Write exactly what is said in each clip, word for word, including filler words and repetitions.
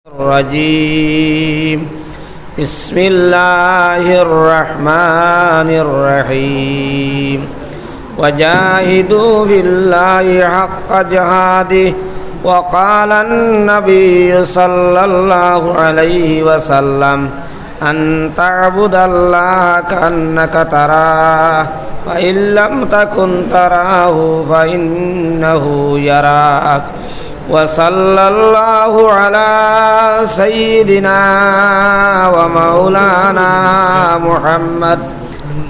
الرجيم. بسم الله الرحمن الرحيم. وجاهدوا في الله حق جهاده. وقال النبي صلى الله عليه وسلم: أن تعبد الله كأنك تراه، فإن لم تكن تراه فإنه يراك. وصلى الله على سيدنا ومولانا محمد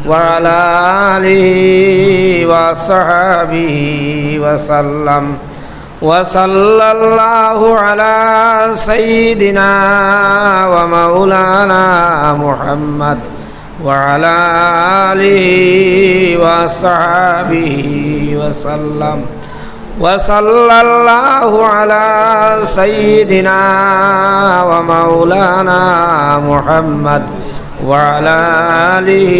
وعلى آله وصحبه وسلم. وصلى الله على سيدنا ومولانا محمد وعلى آله وصحبه وسلم. وصلى الله على سيدنا ومولانا محمد وعلى آله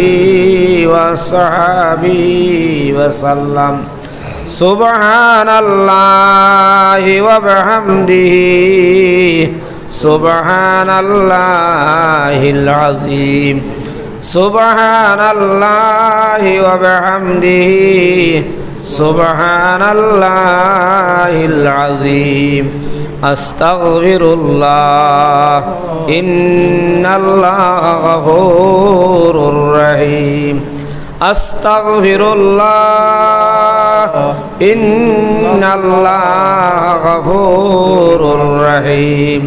وصحبه وسلم. سبحان الله وبحمده. سبحان الله العظيم. سبحان الله وبحمده. سبحان الله العظيم. أستغفر الله. إن الله غفور رحيم. أستغفر الله. إن الله غفور رحيم.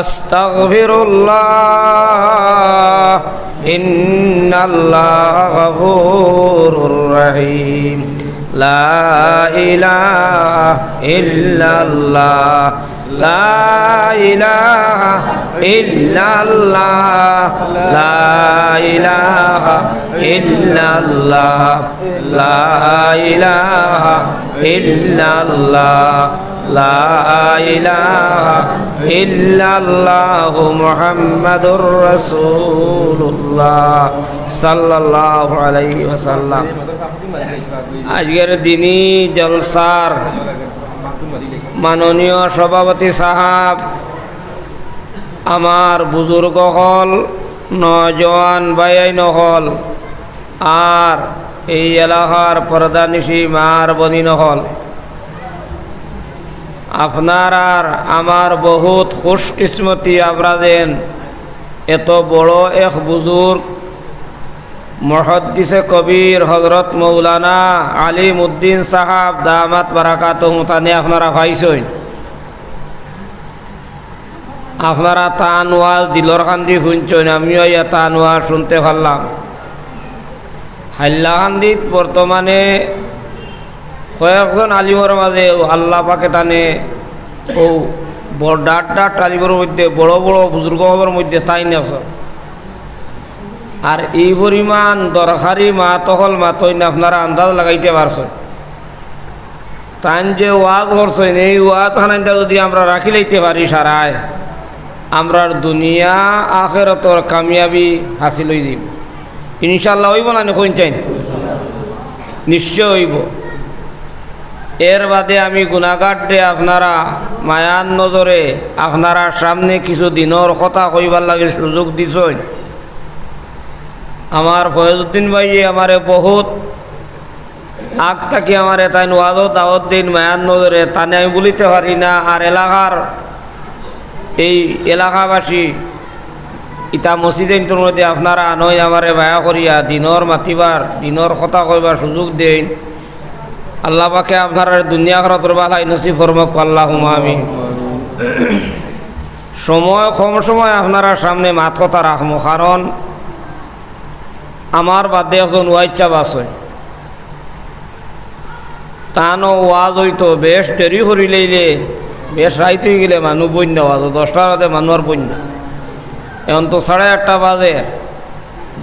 أستغفر الله. إن الله غفور رحيم. لا إله إلا الله. لا إله إلا الله. لا إله إلا الله. لا إله إلا الله. لا إله إلا الله محمد رسول الله صلى الله عليه وسلم. আজকের দিনী জলসার মাননীয় সভাপতি সাহেব, আমার বুজুর্গ অকল, নওজোয়ান ভাইয়াইন অকল, আর এই এলাকার পর্দানিশি মা আর বইন অকল, আপনারার আমার বহুত খুশকিসমতি, আমরা যেন এত বড় এক বুজুর্গ মুহাদ্দিসে কবির হযরত মৌলানা আলিম উদ্দিন সাহেব দামাত বারাকাতুহুম তানে আপনারা পাইছইন। আপনারা তান ওয়াজ দিলর কান্দি হুনছইন, আমিও ইয়া তান ওয়াজ হুনতে পারলাম। হাইলাকান্দিত বর্তমানে কয়েকজন আলিমর মাঝে আল্লাহ পাকে তানে অউ বড় ডাট ডাট আলিমর মধ্যে, বড় বড় বুজুর্গ অকলর মধ্যে তাইন আছইন। আর এই পরিমাণ দরকারি মাত অকল মাতইন, আপনারা আন্দাজ লাগাইতে পারছইন। তাইন যে ওয়াজ করছইন, এই ওয়াজ খানাইনতা যদি আমরা রাখি লইতে পারি সারায়, আমরার দুনিয়া আখেরাতর কামিয়াবি হাসিল অইযিবো। ইনশাআল্লাহ অইবো না নি কইন চাইন? নিশ্চয় অইবো। এর বাদে আমি গুনাগাররে আপনারা মায়ার নজরে আপনারার সামনে কিছু দিনর কথা কইবার লাগি সুযোগ দিছইন। আমার ফয়েজউদ্দিন ভাইয়ে আমারে বহুত আগ থাকি আমারে তাইন ওয়াজো দাওয়াত দেইন মায়ার নজরে, তানে আমি ভুলিতে পারি না। আর এলাকার এই এলাকাবাসী ইতা মসজিদ ইন্তর মধ্যে আপনারা আনইন আমারে মায়া করিয়া দিনর মাতিবার, দিনর কথা কইবার সুযোগ দেইন। আল্লাহ পাকে আপনারার দুনিয়া আখেরাতর ভালাই নসিব ফরমাউক, আল্লাহুম্মা আমিন। সময় কম, সময় আপনারার সামনে মাত কথা রাখমু, কারণ আমার বাদে একজন ওয়াইজ সাব আছে, তানও ওয়াজ অইতো বেশ দেরি করিলাইলে, বেশ রাইত অইগেলে মানুষ বইন না ওয়াজো, দশটার বাদে মানুষ আর বইন না। এখন তো সাড়ে আটটা বাজে,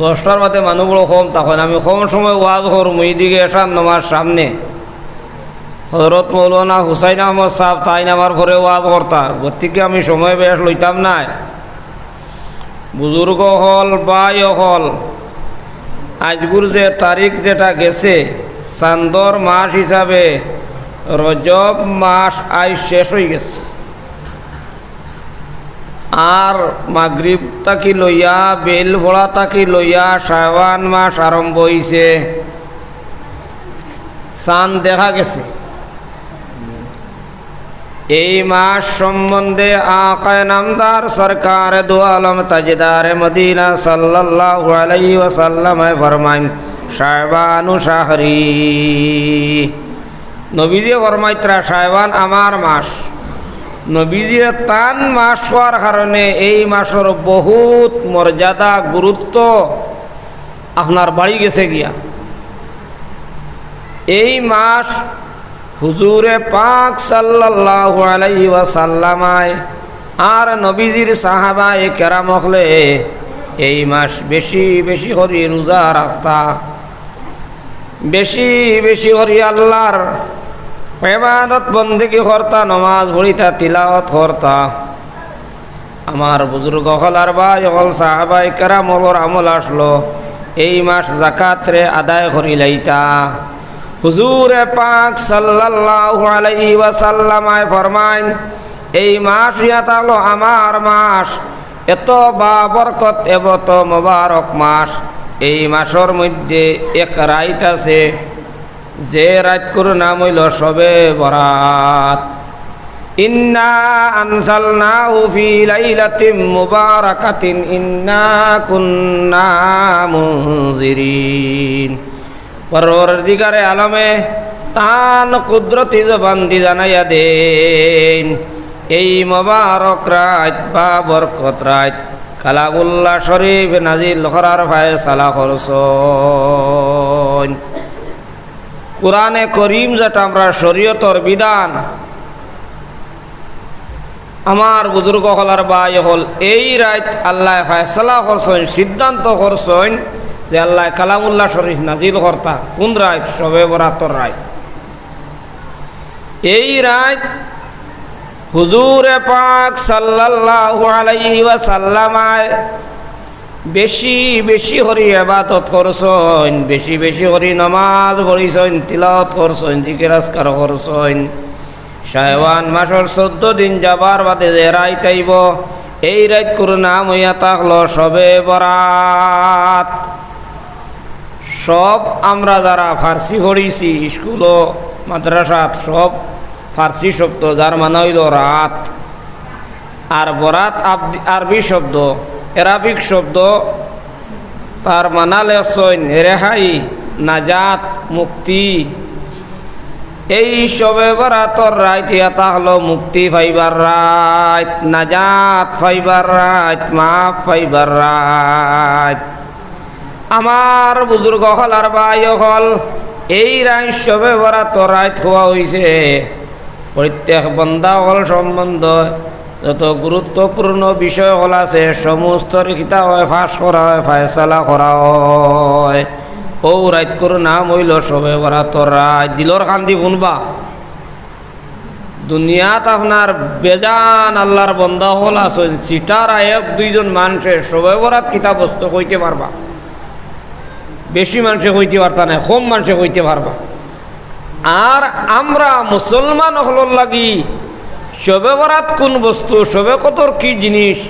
দশটার বাদে মানুষ বড় কম থাকইন। আমি কম সময় ওয়াজ করমু, এইদিকে এশার নমাজ সামনে। হযরত মৌলানা হুসাইন আহমদ সাহেব তাইন আমার পরে ওয়াজ করতা, গতিকে আমি সময় বেশ লইতাম নায়। বুজুর্গ অকল, ভাই অকল, আইজকুর যে তারিখ যেটা গেছে, চান্দর মাস হিসাবে রজব মাস আইজ শেষ অইগেছে। আর মাগরিব থাকি লইয়া, বেইল পড়া থাকি লইয়া শাবান মাস আরম্ভ অইছে, চান দেখা গেছে। এই মাস সম্বন্ধে আকায়ে নামদার সরকারে দু আলম তাজদারে মদিনা সাল্লাল্লাহু আলাইহি ওয়াসাল্লামে ফরমাইন, "শাবানু শাহরি।" নবীজি ফরমাইতরা, "শাবান আমার মাস।" নবীজির তান মাস হওয়ার কারণে এই মাসর বহুত মর্যাদা, গুরুত্ব আপনার বাড়ি গেছে গিয়া। এই মাস হুজুরে পাক সাল্লাল্লাহু আলাইহি ওয়াসাল্লামায় আর নবীজির সাহাবায়ে কেরাম অকলে এই মাস বেশি বেশি করি রোজা রাখতা, বেশি বেশি করি আল্লাহর ইবাদত বন্দেগি করতা, নমাজ পড়িতা, তিলাওয়াত করতা। আমার বুজুর্গ অকল আর ভাই অকল, সাহাবায়ে কেরাম অকলর আমল আছলো এই মাস জাকাতরে আদায় করি লাইতা। হুজুরে পাক সাল্লাল্লাহু আলাইহি ওয়াসাল্লামায় ফরমাইন, "এই মাস ইয়া থাকলো আমার মাস, এত বা বরকত, এত মোবারক মাস। এই মাসর মধ্যে এক রাইত আছে, যে রাইতকুর নাম অইলো শবে বরাত।" "ইন্না আনজালনাহু ফি লাইলাতিম মুবারাকাতিন ইন্না কুন্না মুনজিরিন।" পরওয়ারদিগারে আলমে তান কুদরতি জবান দি জানাইয়া দেইন, এই মোবারক রাইত বা বরকত রাইত কালামুল্লাহ শরীফ নাজিল করার ফায়সালা করছইন। কোরআনে করিম যেটা আমরার শরীয়তর বিধান, আমার বুজুর্গ অকল আর ভাই অকল, এই রাইত আল্লায় ফায়সালা করছইন, সিদ্ধান্ত করছইন যে আল্লায় কালামুল্লাহ শরীফ নাজিল করতা। কোন রাইত? শবে বরাতর রাইত। এই রাইত হুজুরে পাক সাল্লাল্লাহু আলাইহি ওয়াসাল্লামায় বেশি বেশি করি ইবাদত করছইন, বেশি বেশি করি নমাজ পড়ছইন, তিলাওয়াত করছইন, জিকির আজকার করছইন। শাবান মাসর চৌদ্দ দিন যাবার বাদে যে রাইত আইবো, এই রাইতকুর নাম অইয়া থাকলো শবে বরাত। সব আমরা যারা ফার্সি পড়ছি স্কুলো, মাদ্রাসাত, সব ফার্সি শব্দ, যার মানে অইলো রাত। আর বরাত আব-, আরবি শব্দ, অ্যারাবিক শব্দ, তার মানা লেখছইন রেহাই, নাজাত, মুক্তি। এই শবে বরাতর রাইত ইয়া থাকলো মুক্তি পাইবার রাইত, নাজাত পাইবার রাইত, মাফ পাইবার রাইত। আমার বুজুর্গ অকল আর ভাই অকল, এই রাইত শবে বরাতর রাইত কওয়া অইছে। প্রত্যেক বন্দা অকল সম্বন্ধে যত গুরুত্বপূর্ণ বিষয় অকল আছে, সমস্তর কিতা অয়, ফাঁস করা অয়, ফায়সালা করা অয়। অউ রাইতকুর নাম অইলো শবে বরাতর রাইত। দিলর কান্দি হুনবা। দুনিয়াত আপনার বেজান আল্লার বন্দা অকল আছইন, সিটারা এক দুইজন মানষে শবে বরাত কিতা বস্তু কইতে পারবা, বেশি মানষে কইতে পারতা নায়, কম মানষে কইতে পারবা। আর আমরা মুসলমান অকলর লাগি শবে বরাত কুন বস্তু, শবে কদর কি জিনিস,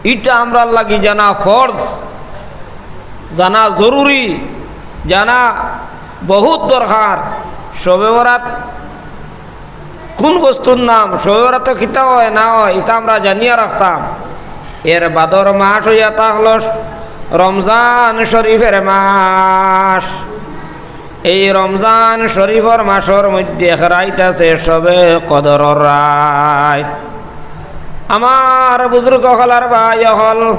ইটা আমরার লাগি জানা ফরজ, জানা জরুরি, জানা বহুত দরকার। শবে বরাত কুন বস্তুর নাম, শবে বরাতো কিতা অয় না অয়, ইতা আমরা জানিয়া রাখতাম। এর বাদর মাস অইয়া থাকলো রমজান শরীফের মাস। এই রমজান শরীফর মাসর মধ্যে এক রাইত আছে শবে কদরর রাইত। আমার বুজুর্গ অকল আর ভাই অকল,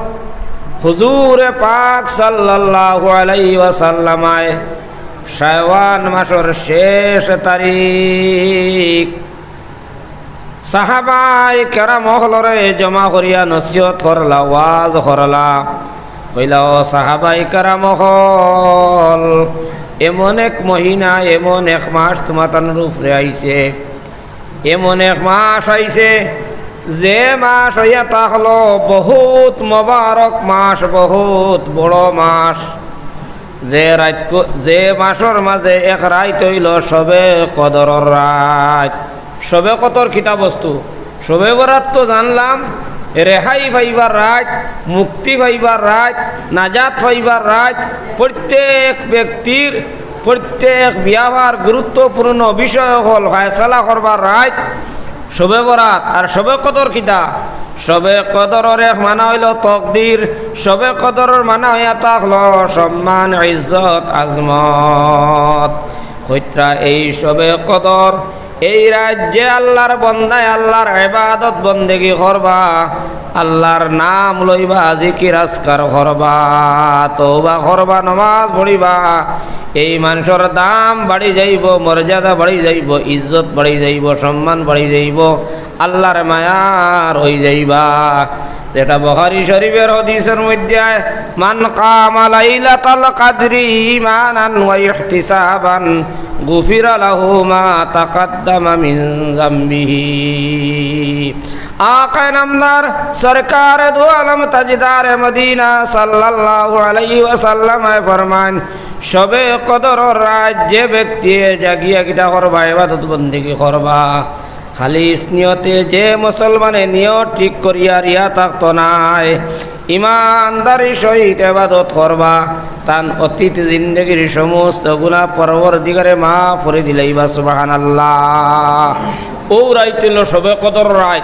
হুজুরে পাক সাল্লাল্লাহু আলাইহি ওয়াসাল্লামায় শাবান মাসর শেষ তারিখ সাহাবায়ে কেরাম অকলরে জমা করিয়া নসিহত করলা, ওয়াজ করলা। কইলা, "ও সাহাবায়ে কেরাম অকল, এমন এক মহিনা, এমন এক মাস তুমাতানর উপরে আইছে, এমন এক মাস আইছে, যে মাস অইয়া থাকলো বহুত মোবারক মাস, বহুত বড় মাস, যে রাইত ক-, যে মাসর মাঝে এক রাইত অইলো শবে কদরর রাইত।" শবে কদর কিতা বস্তু? শবে বরাত তো জানলাম, রেহাই পাইবার রাইত, মুক্তি পাইবার রাইত, নাজাত পাইবার রাইত, প্রত্যেক ব্যক্তির প্রত্যেক ব্যাপার, গুরুত্বপূর্ণ বিষয় অকল ফয়সালা করবার রাইত শবে বরাত। আর শবে কদর কিতা? শবে কদরর এক মানা অইলো তকদির, শবে কদরর মানা অইয়া থাকলো সম্মান, ইজ্জত, আজমত। কইত্রা এই শবে কদর, এই রাইত যে আল্লার বন্দায় আল্লার ইবাদত বন্দেগি করবা, আল্লার নাম লইবা, জিকির আজকার করবা, তওবা করবা, নমাজ পড়িবা, এই মানষর দাম বাড়ি যাইবো, মর্যাদা বাড়ি যাইবো, ইজ্জত বাড়ি যাইবো, সম্মান বাড়ি যাইবো, আল্লার মায়ার অই যাইবা। যেটা বুখারী শরীফর হাদিসর মধ্যে আয়, "মান কামা লাইলাতাল কাদরি ঈমানান ওয়া ইহতিসাবান গুফিরা লাহু মা তাকাদ্দামা মিন যামবিহি।" আকায়ে নামদার সরকারে দু আলম তাজদারে মদিনা সাল্লাল্লাহু আলাইহি ওয়াসাল্লামে ফরমাইন, শবে কদরর রাইত যে ব্যক্তি জাগিয়া কিতা করবা, ইবাদত বন্দেগি করবা, খালিস নিয়তে যে মুসলমানে নিয়ত ঠিক করিয়া রিয়া থাকতো নায়, ইমানদারি সহিত ইবাদত করবা, তান অতীত জিন্দেগির সমস্ত গুনাহ পরওয়ারদিগারে মাফ করি দিলাইবা। সুবহানাল্লাহ। অউ রাইত অইলো শবে কদর রাইত।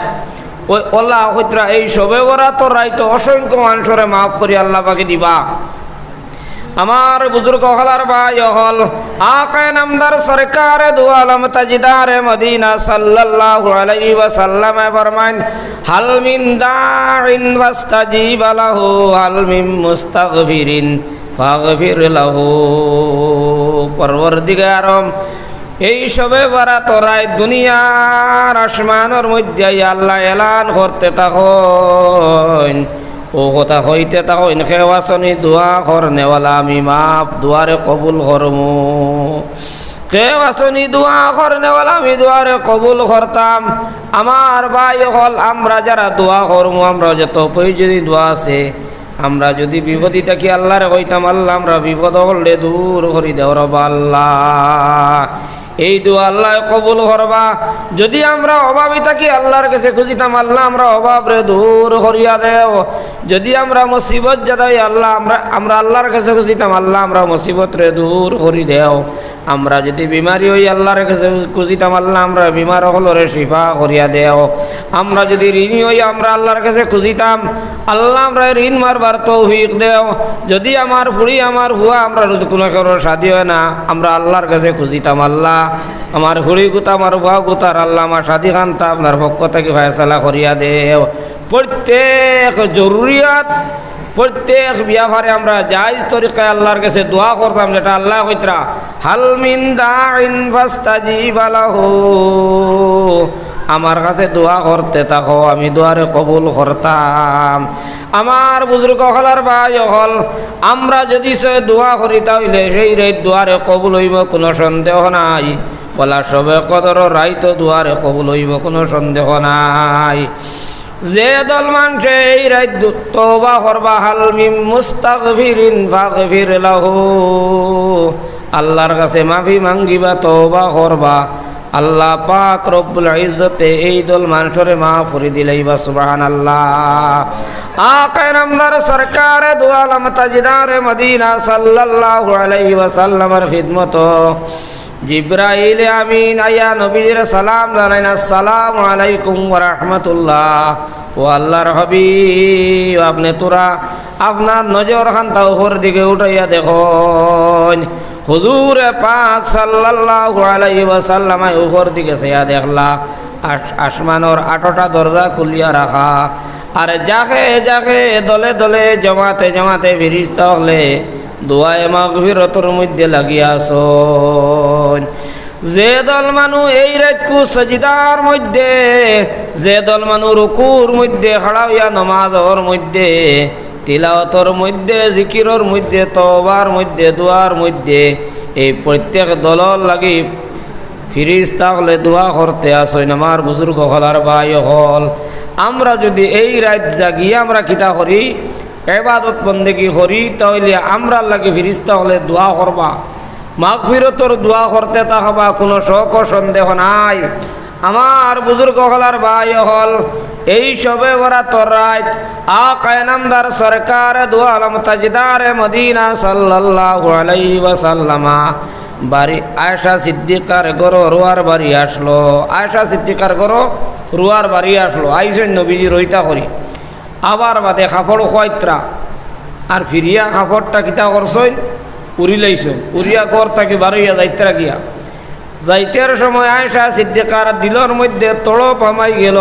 অউ আল্লায় কইত্রা এই শবে বরাতর রাইত অসংখ্য মানষরে মাফ করি আল্লা পাকে দিবা। আমার বুজুর্গ অকল আর ভাই অকল, আকায়ে নামদার সরকারে দু আলম তাজদারে মদিনা সাল্লাল্লাহু আলাইহি ওয়াসাল্লামে ফরমাইন, "হাল মিন দাইন ফাস্তাজিবা লাহু, হাল মিন মুস্তাগফিরিন ফাগফির লাহু।" পরওয়ারদিগার আলম, এই শবে বরাতর রাইত দুনিয়ার আসমানর মধ্যে আল্লায় এলান করতে থাকইন, অউ কথা কইতে থাকইন, "কেউ আছনি দোয়া করনেওয়ালা, আমি মাফ, দোয়ারে কবুল করমু। কেউ আছনি দোয়া করনেওয়ালা, আমি দোয়ারে কবুল করতাম।" আমার ভাই অকল, আমরা যারা দোয়া করমু, আমরা যত প্রয়োজনীয় দোয়া আছে, আমরা যুদি বিপদি থাকি আল্লারে কইতাম, "আল্লা, আমরা বিপদ অকলরে দূর করি দেও রবা আল্লা।" এই দোয়া আল্লায় কবুল করবা। যুদি আমরা অভাবি থাকি আল্লার গেছে খুজিতাম, "আল্লা, আমরা অভাবরে দূর করিয়া দেও।" যুদি আমরা মুসিবত জাদা অই আল্লা, আমরা, আমরা আল্লার গেছে খুজিতাম, "আল্লা, আমরা মুসিবতরে দূর করি দেও।" আমরা যুদি বিমারি অই আল্লার গেছে খুজিতাম, "আল্লা, আমরা বিমার অকলরে শিফা করিয়া দেও।" আমরা যুদি ঋণী অই আমরা আল্লার গেছে খুজিতাম, "আল্লা, আমরা ঋণ মারবার তৌফিক দেও।" যুদি আমার ফুড়ি, আমার ফুয়া, আমরা যুদি কুনু কেউর শাদি অয় না, আমরা আল্লার গেছে খুজিতাম, "আল্লা, আমার ফুড়ি গুতা, আমার ফুয়া গুতার আল্লা, আমার শাদিখানতা আপনার পক্ষ থাকি ফয়সালা করিয়া দেও।" প্রত্যেক জরুরিয়াত, প্রত্যেক ব্যাপারে আমরা জায়েজ তরিকায় আল্লার গেছে দোয়া করতাম, যেটা আল্লায় কইত্রা, "হাল মিন দাইন ফাস্তাজিবা লাহু।" আমার গেছে দোয়া করতে থাকো, আমি দোয়ারে কবুল করতাম। আমার বুজুর্গ অকল আর ভাই অকল, আমরা যুদি সে দোয়া করি, তা অইলে সেই রাইত দোয়ারে কবুল অইবো, কুনু সন্দেহ নাই। বলা শবে কদরর রাইতও দোয়ারে কবুল অইবো, কুনু সন্দেহ নাই। যে দল মানষে এই রাইত দু-, তওবা করবা, "হাল মিন মুস্তাগফিরিন ফাগফির লাহু।" আল্লার গেছে মাফি মাঙ্গিবা, তওবা করবা। আল্লা পাক রব্বুল ইজ্জতে এই দল মানষরে মাফ করি দিলাইবা। সুবহানাল্লাহ। আকায়ে নামদার সরকারে দু আলম তাজদারে মদিনা সাল্লাল্লাহু আলাইহি ওয়াসাল্লামর খিদমতো জিব্রাইল আমিন আইয়া নবীজিরে সালাম জানাইন, "আসসালামু আলাইকুম ওয়া রাহমাতুল্লাহ।" ও আল্লার হাবিব, আপনে থুড়া আপনার নজরখানতা উপর দিকে উঠাইয়া দেখইন। হুজুরে পাক সাল্লাল্লাহু আলাইহি ওয়াসাল্লামে উপর দিকে চাইয়া দেখলা, আস-, আসমানর আটটা দরজা খুলিয়া রাখা, আর জাকে জাকে দলে দলে জমাতে জমাতে ফিরিস্তা অকলে দোয়ায়ে মাগফিরতর মধ্যে লাগিয়া আছইন। যে দল মানু এই রাইতকু সজিদার মধ্যে, যে দল মানু রুকুর মধ্যে, খাড়া অইয়া নমাজর মধ্যে, তিলাওয়াতর মধ্যে, জিকিরর মধ্যে, তওবার মধ্যে, দোয়ার মধ্যে, এই প্রত্যেক দলর লাগি ফিরিস্তা অকলে দোয়া করতে আছইন। আমার বুজুর্গ অকল আর ভাই অকল, আমরা যুদি এই রাইত জাগিয়া আমরা কিতা করি, ইবাদত বন্দেগি করি, তা অইলে আমরার লাগি ফিরিস্তা অকলে দোয়া করবা, মাগফিরতর দোয়া করতে থাকবা, কুনু শক ও সন্দেহ নাই। আমার বুজুর্গ অকল আর ভাই অকল, এই শবে বরাতর রাইত আকায়ে নামদার সরকারে দু আলম তাজদারে মদিনা সাল্লাল্লাহু আলাইহি ওয়াসাল্লামা বাড়ি আয়েশা সিদ্দিকার ঘরো রোয়ার বাড়ি আসলো। আয়েশা সিদ্দিকার ঘরো রোয়ার বাড়ি আসলো। আইছইন নবীজি রইতা করি। আবার বাদে কাপড় খুয়াইত্রা, আর ফিরিয়া কাপড়টা কিতা করছইন, উড়িলাইছইন। উড়িয়া ঘর থাকি বারইয়া যাইত্রা গিয়া, যাইতের সময় আয়েশা সিদ্দিকার দিলর মধ্যে তড়প হামাই গেল,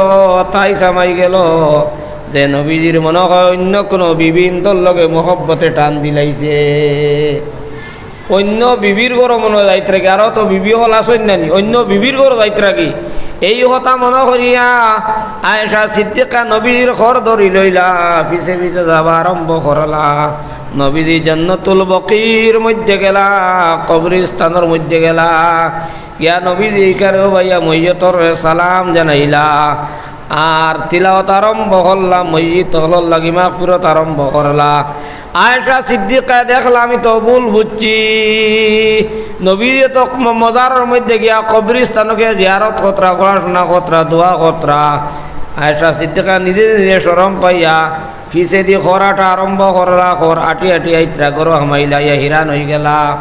তাইস হামাই গেল যে নবীজির মনে হয় অন্য কোনো বিবিন্দর লগে মহব্বতে টান দিলাইছে। অন্য বিবির ঘরো মনে হয় যাইত্রা গি, আরো তো বিবি অকল আছইন না নি, অন্য বিবির ঘরো যাইত্রা গি। এই কথা মনে করিয়া আয়েশা সিদ্দিকা নবীজির খর ধরি লইলা, পিছে পিছে যাবা আরম্ভ করলা। নবীজি জান্নাতুল বকির মধ্যে গেলা, কবরস্থানর মধ্যে গেলা। গিয়া নবীজি ইখানেও বাইয়া মইয়তরে সালাম জানাইলা। আর তিলাওয়াত আরম্ভ করলা, মইয়ত অকলর লাগি মাগফিরত আরম্ভ করলা। আয়েশা সিদ্দিকায় দেখলা, আমি তো ভুল বুঝছি। নবীজি তো ম-, মজারর মধ্যে গিয়া কবরস্থানকে জিয়ারত করত্রা, পড়াশোনা করত্রা, দোয়া করত্রা। আয়েশা সিদ্দিকা নিজে নিজে শরম পাইয়া পিছেদি খর আটা আরম্ভ করলা, খর আটি আটি আইত্রা, ঘরো হামাইলা, ইয়া হিরান অইগেলা।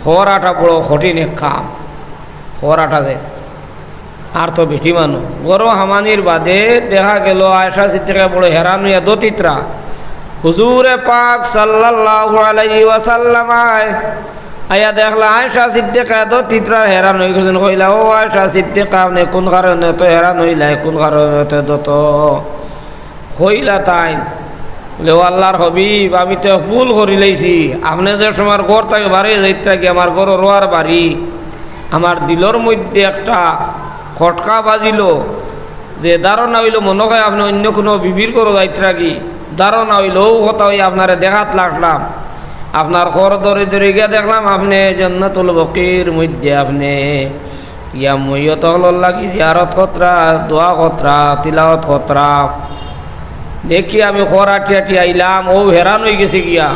খর আটা বড় কঠিন এক কাম, খর আটা যে। আর তো বেটি মানুষ। ঘরো হামানির বাদে দেখা গেল আয়েশা সিদ্দিকা বড় হেরান অইয়া দতিত্রা। হুজুরে পাক সাল্লাল্লাহু আলাইহি ওয়াসাল্লাম আয়, আইয়া দেখলা আয়েশা সিদ্দিকা দতিত্রা, হেরান অইগেছইন। কইলা, "ও আয়েশা সিদ্দিকা, আপনে কুন কারণে অত হেরান অইলা, কুন কারণে অত দত?" কইলা তাইন, বলে, "ও আল্লার হাবিব, আমি তো ভুল করিলাইছি। আপনে যে সময় ঘর থাকি বারইয়া যাইত্রা গি, আমার ঘরো রোয়ার বাড়ি, আমার দিলর মধ্যে একটা খটকা বাজিল, যে ধারণা অইল মনে হয় আপনে অন্য কোনো বিবির ঘরো যাইত্রা গি, ধারণা অইল অউ কথা অইয়া আপনারে দেখাত লাগলাম। আপনার খর ধরি ধরি গিয়া দেখলাম আপনে জান্নাতুল বকির মধ্যে আপনে ইয়া মইয়ত অকলর লাগি জিয়ারত করত্রা, দোয়া করত্রা, তিলাওয়াত করত্রা। দেখি আমি খর আটি আটি আইলাম, অউ হেরান অইগেছি গিয়া।"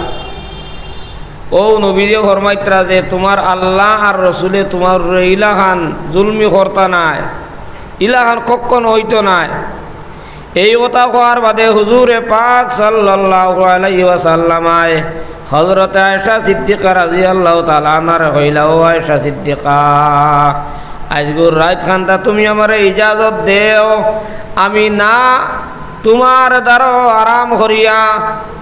অউ নবীজিয়ে ফরমাইত্রা যে, "তুমার আল্লা আর রসুলে তুমার উপরে ইলাখান জুলমি করতা নায়, ইলাখান কখনো অইতো নায়।" এই কথা কওয়ার বাদে হুজুরে পাক সাল্লাল্লাহু আলাইহি ওয়াসাল্লাম আয় হযরতে আয়েশা সিদ্দিকা রাদিয়াল্লাহু তাআলা আনহারে কইলা, "ও আয়েশা সিদ্দিকা, আইজকুর রাইত খানটা তুমি আমারে ইজাজত দেও, আমি না তুমার দ্বারো আরাম করিয়া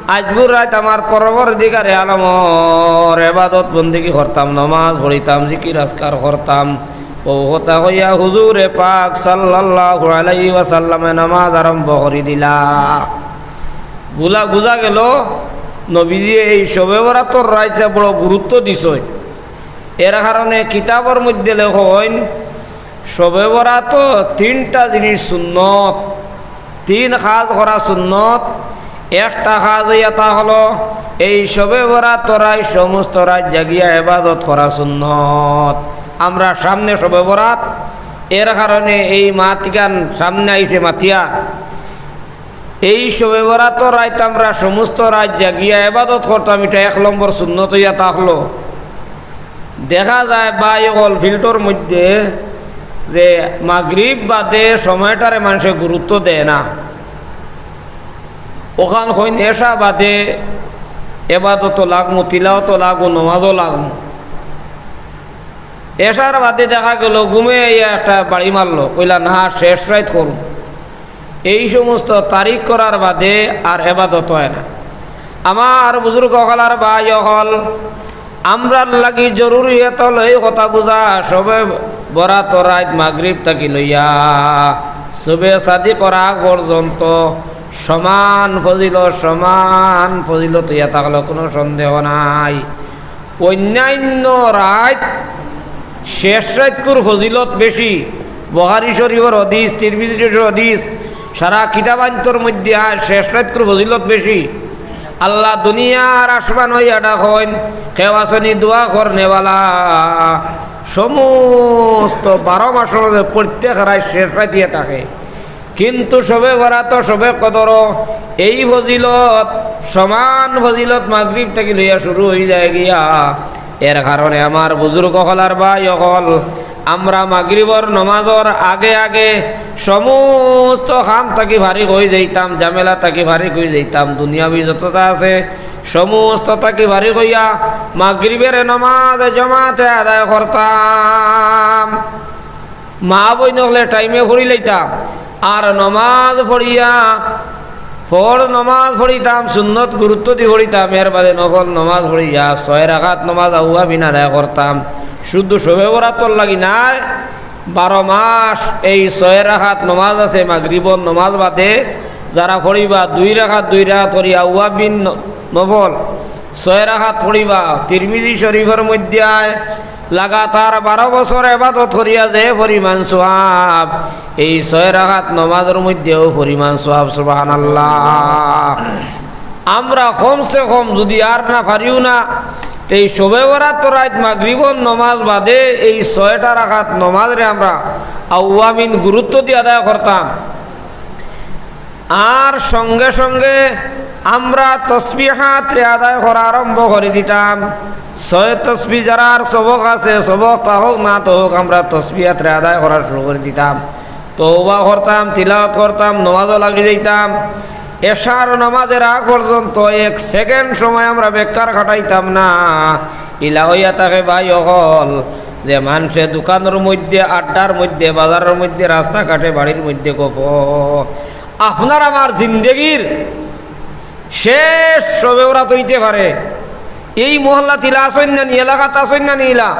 আইজকুর রাইত আমার পরওয়ারদিগারে আলমর ইবাদত বন্দেগি করতাম, নমাজ পড়িতাম, জিকির আজকার করতাম।" অউ কথা কইয়া হুজুরে পাক সাল্লাল্লাহু আলাইহি ওয়াসাল্লামে নমাজ আরম্ভ করি দিলা। বুলা-, বুঝা গেল নবীজিয়ে এই শবে বরাতর রাইতরে বড় গুরুত্ব দিছইন। এর কারণে কিতাবর মধ্যে লেখইন, শবে বরাতো তিনটা জিনিস সুন্নত, তিন কাজ করা সুন্নত। একটা কাজ অইয়া তা হলো, এই শবে বরাতর রাইত সমস্ত রাইত জাগিয়া ইবাদত করা সুন্নত। আমরা সামনে শবে বরাত, এর কারণে এই মাতিকান সামনে আইছে মাতিয়া। এই শবে বরাতর রাইত আমরা সমস্ত রাইত জাগিয়া ইবাদত করতাম, ইটা এক নম্বর সুন্নত অইয়া থাকলো। দেখা যায় ভাই অকল ফিল্ডর মধ্যে যে মাগরিব বাদে সময়টারে মানষে গুরুত্ব দেয় না। অখান কইন এশা বাদে ইবাদতো লাগমু, তিলাওয়াতো লাগমু, নমাজো লাগমু। এশার বাদে দেখা গেল ঘুমে আইয়া একটা বাড়ি মারলো, কইলা, "না, শেষ রাইত করমু।" এই সমস্ত তারিখ করার বাদে আর ইবাদত অয় না। আমার বুজুর্গ অকল আর ভাই অকল, আমরার লাগি জরুরি অইলো এই কথা বুঝা, শবে বরাতর রাইত মাগরিব থাকি লইয়া শবে সাদিকর আগ পর্যন্ত সমান ফজিলত, সমান ফজিলত অইয়া থাকলো, কোনো সন্দেহ নাই। অইন্যাইন্য রাইত শেষ রাইতকুর ফজিলত বেশি। বুখারী শরীফর হাদিস, তিরমিজি শরীফর হাদিস, সারা কিতাবান্তর মধ্যে আয় শেষ রাইতকুর ফজিলত বেশি। আল্লা দুনিয়ার আসমান অইয়া ডাকইন, "কেউ আছনি দোয়া করনেওয়ালা?" সমস্ত বারো মাসর মধ্যে প্রত্যেক রাইত শেষ রাইত অইয়া থাকে। কিন্তু শবে বরাত, শবে কদর, এই ফজিলত, সমান ফজিলত মাগরিব থাকি লইয়া শুরু অই যায় গিয়া। এর কারণে আমার বুজুর্গ অকল আর ভাই অকল, আমরা মাগরিবর নমাজর আগে আগে সমস্ত কাম থাকি ফারিগ অই যাইতাম, ঝামেলা থাকি ফারিগ অই যাইতাম, দুনিয়াবি যততা আছে সমস্ত থাকি ফারিগ অইয়া মাগরিবর নমাজ জমাতে আদায় করতাম। মা বইন অকলে টাইমে পড়ি লাইতাম, আর নমাজ পড়িয়া, ফরজ নমাজ পড়িতাম, সুন্নত গুরুত্ব দি পড়িতাম, এর বাদে নফল নমাজ পড়িয়া ছয় রাকাত নমাজ আউয়াবিন আদায় করতাম। শুধু শবে বরাতর লাগি নায়, বারো মাস এই ছয় রাকাত নমাজ আছে, মাগরিবর নমাজ বাদে যারা পড়িবা দুই রাকাত দুই রাকাত করি আউয়াবিন ন-, নফল, ছয় রাকাত পড়িবা। তিরমিজি শরীফর মধ্যে আয়, লাগাতার বারো বছর এবাদত করিয়া যে পরিমাণ সওয়াব, এই ছয় রাকাত নমাজর মধ্যেও পরিমাণ সওয়াব। সুবহানাল্লাহ। আমরা কমসে কম যুদি আর না পারিও না, তে এই শবে বরাত রাইত মাগরিবর নমাজ বাদে এই ছয়টা রাকাত নমাজরে আমরা আউয়াবিন গুরুত্ব দি আদায় করতাম। আর সঙ্গে সঙ্গে আমরা তসবিহাতরে আদায় করা আরম্ভ করি দিতাম। ছয় তসবি যারার সবক আছে, সবক তা হোক না তো হোক, আমরা তসবিহাতরে আদায় করা শুরু করি দিতাম। তওবা করতাম, তিলাওয়াত করতাম, নমাজও লাগি যাইতাম। এশার নমাজের আগ পর্যন্ত এক সেকেন্ড সময় আমরা বেকার কাটাইতাম না। ইলা অইয়া থাকে ভাই অকল, যে মানষে দোকানর মধ্যে, আড্ডার মধ্যে, বাজারর মধ্যে, রাস্তাঘাটে, বাড়ির মধ্যে গফ, আপনার আমার জিন্দেগির শেষ শবে বরাত অইতে পারে। এই মহল্লাত ইলা আছইন না নি, এলাকাত আছইন না নি ইলা?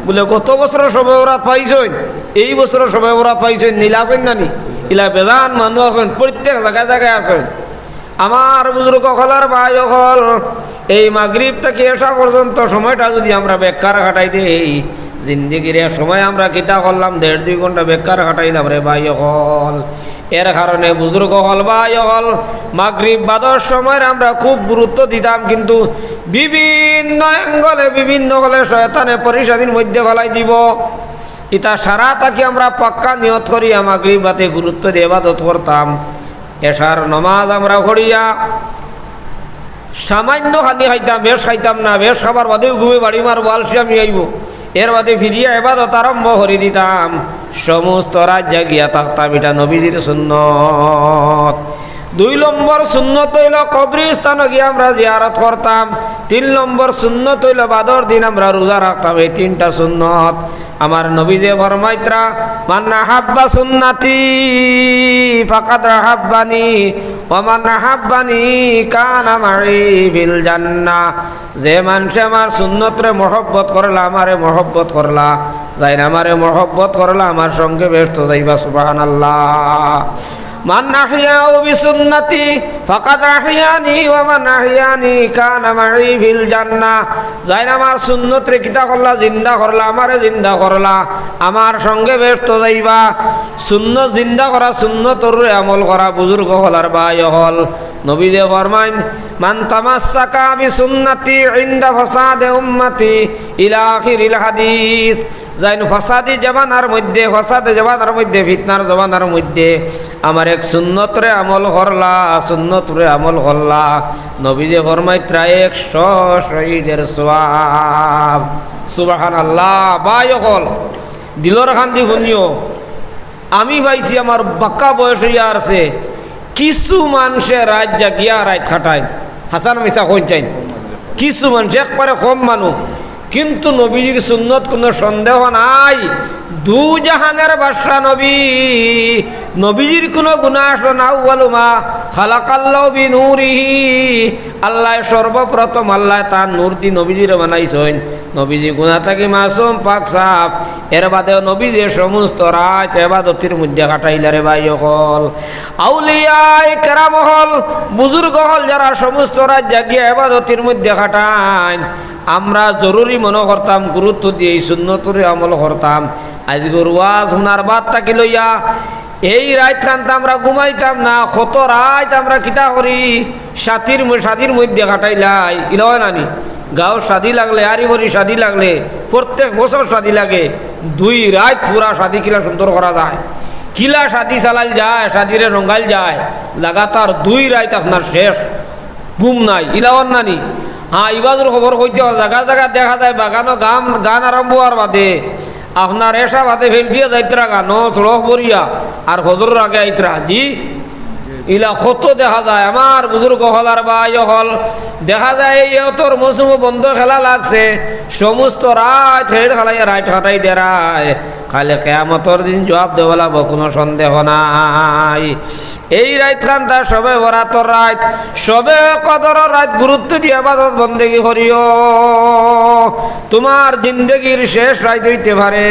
বুলে, গত বছরও শবে বরাত পাইছইন, এই বছরও শবে বরাত পাইছইন নি, ইলা আছইন না নি? ইলা বেজান মানুষ আছইন, প্রত্যেক জাগায় জাগায় আছইন। আমার বুজুর্গ অকল আর ভাই অকল, এই মাগরিব থাকি এশা পর্যন্ত সময়টা যুদি আমরা বেকার কাটাই দেই, জিন্দেগির এক সময় আমরা কিতা করলাম, দেড় দুই ঘন্টা বেকার কাটাইলাম রে ভাই অকল। এর কারণে বুজুর্গ অকল, ভাই অকল, মাগরিব বাদর সময়রে আমরা খুব গুরুত্ব দিতাম, কিন্তু বিভিন্ন অ্যাঙ্গলে, বিভিন্ন অ্যাঙ্গলে শয়তানে পরেশানির মধ্যে ফালাই দিব। ইতা সারা থাকি আমরা পাক্কা নিয়ত করিয়া মাগরিব বাদে গুরুত্ব দিয়া ইবাদত করতাম। এশার নমাজ আমরা পড়িয়া সামান্য খানি খাইতাম, বেশ খাইতাম না, বেশ খাবার বাদেউ ঘুমে বাড়ি মারবো, আলসিয়ামি আইবো। এর বাদে ফিরিয়া এবাদত আরম্ভ করি দিতাম, সমস্ত রাইত জাগিয়া থাকতাম, ইটা নবীজির সুন্নত। দুই নম্বর সুন্নত অইলো কবরস্থানো গিয়া আমরা জিয়ারত করতাম। তিন নম্বর সুন্নত অইলো বাদর দিন আমরা রোজা রাখতাম। এই তিনটা সুন্নত। আমার নবীজি ফরমাইতরা, "মান আহাব্বা সুন্নতি ফাকাদ আহাব্বানি, ওয়া মান আহাব্বানি কানা মাই ফিল জান্নাহ।" যে মানষে আমার সুন্নতরে মহব্বত করলা, আমারে মহব্বত করলা, যাইন আমারে মহব্বত করলা, আমার সঙ্গে বেহেস্তো যাইবা। সুবহানাল্লাহ। "মান আহইয়া বিসুন্নতি ফাকাদ আহইয়ানি, ওয়া মান আহইয়ানি কানা মাই ফিল জান্নাহ।" যাইন আমার সুন্নতরে কিতা করলা, জিন্দা করলা, আমারে জিন্দা করলা, আমার সঙ্গে বেহেস্তো যাইবা। সুন্নত জিন্দা করা, সুন্নতর উপরে আমল করা, বুজুর্গ অকল আর ভাই অকল। নবীজি ফরমাইন, "মান তামাসসাকা বিসুন্নতি ইনদা ফাসাদে উম্মতি", ইলা আখিরিল হাদিস। যাইন ফাসাদি জমানার মধ্যে, ফাসাদে জমানার মধ্যে, ফিতনার জমানার মধ্যে আমার এক সুন্নতরে আমল করলা, সুন্নতরে আমল করলা, নবীজি ফরমাইতরা একশো শহীদের সওয়াব। সুবহানাল্লাহ। ভাই অকল, দিলর কান্দি হুনিও, আমি পাইছি আমার বাক্কা বয়স অইয়া আছে, কিছু মানষে রাইত জাগিয়া রাইত কাটাইন। হাছা না মিছা কইন চাইন? কিছু মানষে একবারে কম মানুষ, কিন্তু নবীজির সুন্নত কুনু সন্দেহ নাই। দু জাহানের বাদশা নবী, নবীজির কুনু গুনা আছলো না। আউয়ালু মা খালাকাল্লাহু বিনূরিহি, আল্লায় সর্বপ্রথম আল্লায় তান নূর দি নবীজিরে বানাইছইন। নবীজি গুনা থাকি মাসুম, পাক সাফ। এর বাদেও নবীজি সমস্ত রাইত এবাদতির মধ্যে কাটাইলা রে ভাই অকল। আউলিয়ায়ে কেরাম অকল, বুজুর্গ অকল, যারা সমস্ত রাইত জাগিয়া এবাদতির মধ্যে কাটাইন, আমরা জরুরি মনো করতাম, গুরুত্ব দিয়া এই সুন্নতরে আমল করতাম। আইজকুর ওয়াজ হুনার বাদ থাকি লইয়া এই রাইত খানতা আমরা ঘুমাইতাম না, কত রাইত আমরা কিতা করি, শাদির ম-, শাদির মধ্যে কাটাইলাই, ইলা অয় না নি? গাঁওর শাদি লাগলে, আরি বরি শাদি লাগলে, প্রত্যেক বছর শাদি লাগে, দুই রাইত পুরা শাদি কিলা সুন্দর করা যায়, কিলা শাদি চালাইল যায়, শাদিরে রঙ্গাইল যায়, লাগাতার দুই রাইত আপনার শেষ, ঘুম নাই, ইলা অয় না নি? হ্যাঁ, ইবাজুর খবর কইতে অর, জাগা জাগা দেখা যায় বাগানো গান, গান আরম্ভ অওয়ার বাদে আপনার এশা বাদে ফেলতিয়া যাইতরা গানো সড়ক বরিয়া, আর ফজরর আগে আইতরা, জি? ইলা কত দেখা যায়। আমার বুজুর্গ অকল আর ভাই অকল, দেখা যায় এই ইয়তর মৌসুমো বন্ধ খেলা লাগছে, সমস্ত রাইত খেল খেলাইয়া রাইত কাটাই দেরায়। কাইলে কিয়ামতর দিন জুয়াব দেওয়া লাগবো, কুনু সন্দেহ নাই। এই রাইত খানতা শবে বরাতর রাইত, শবে কদরর রাইত, গুরুত্ব দিয়া ইবাদত বন্দেগি করিও। তুমার জিন্দেগির শেষ রাইত অইতে পারে।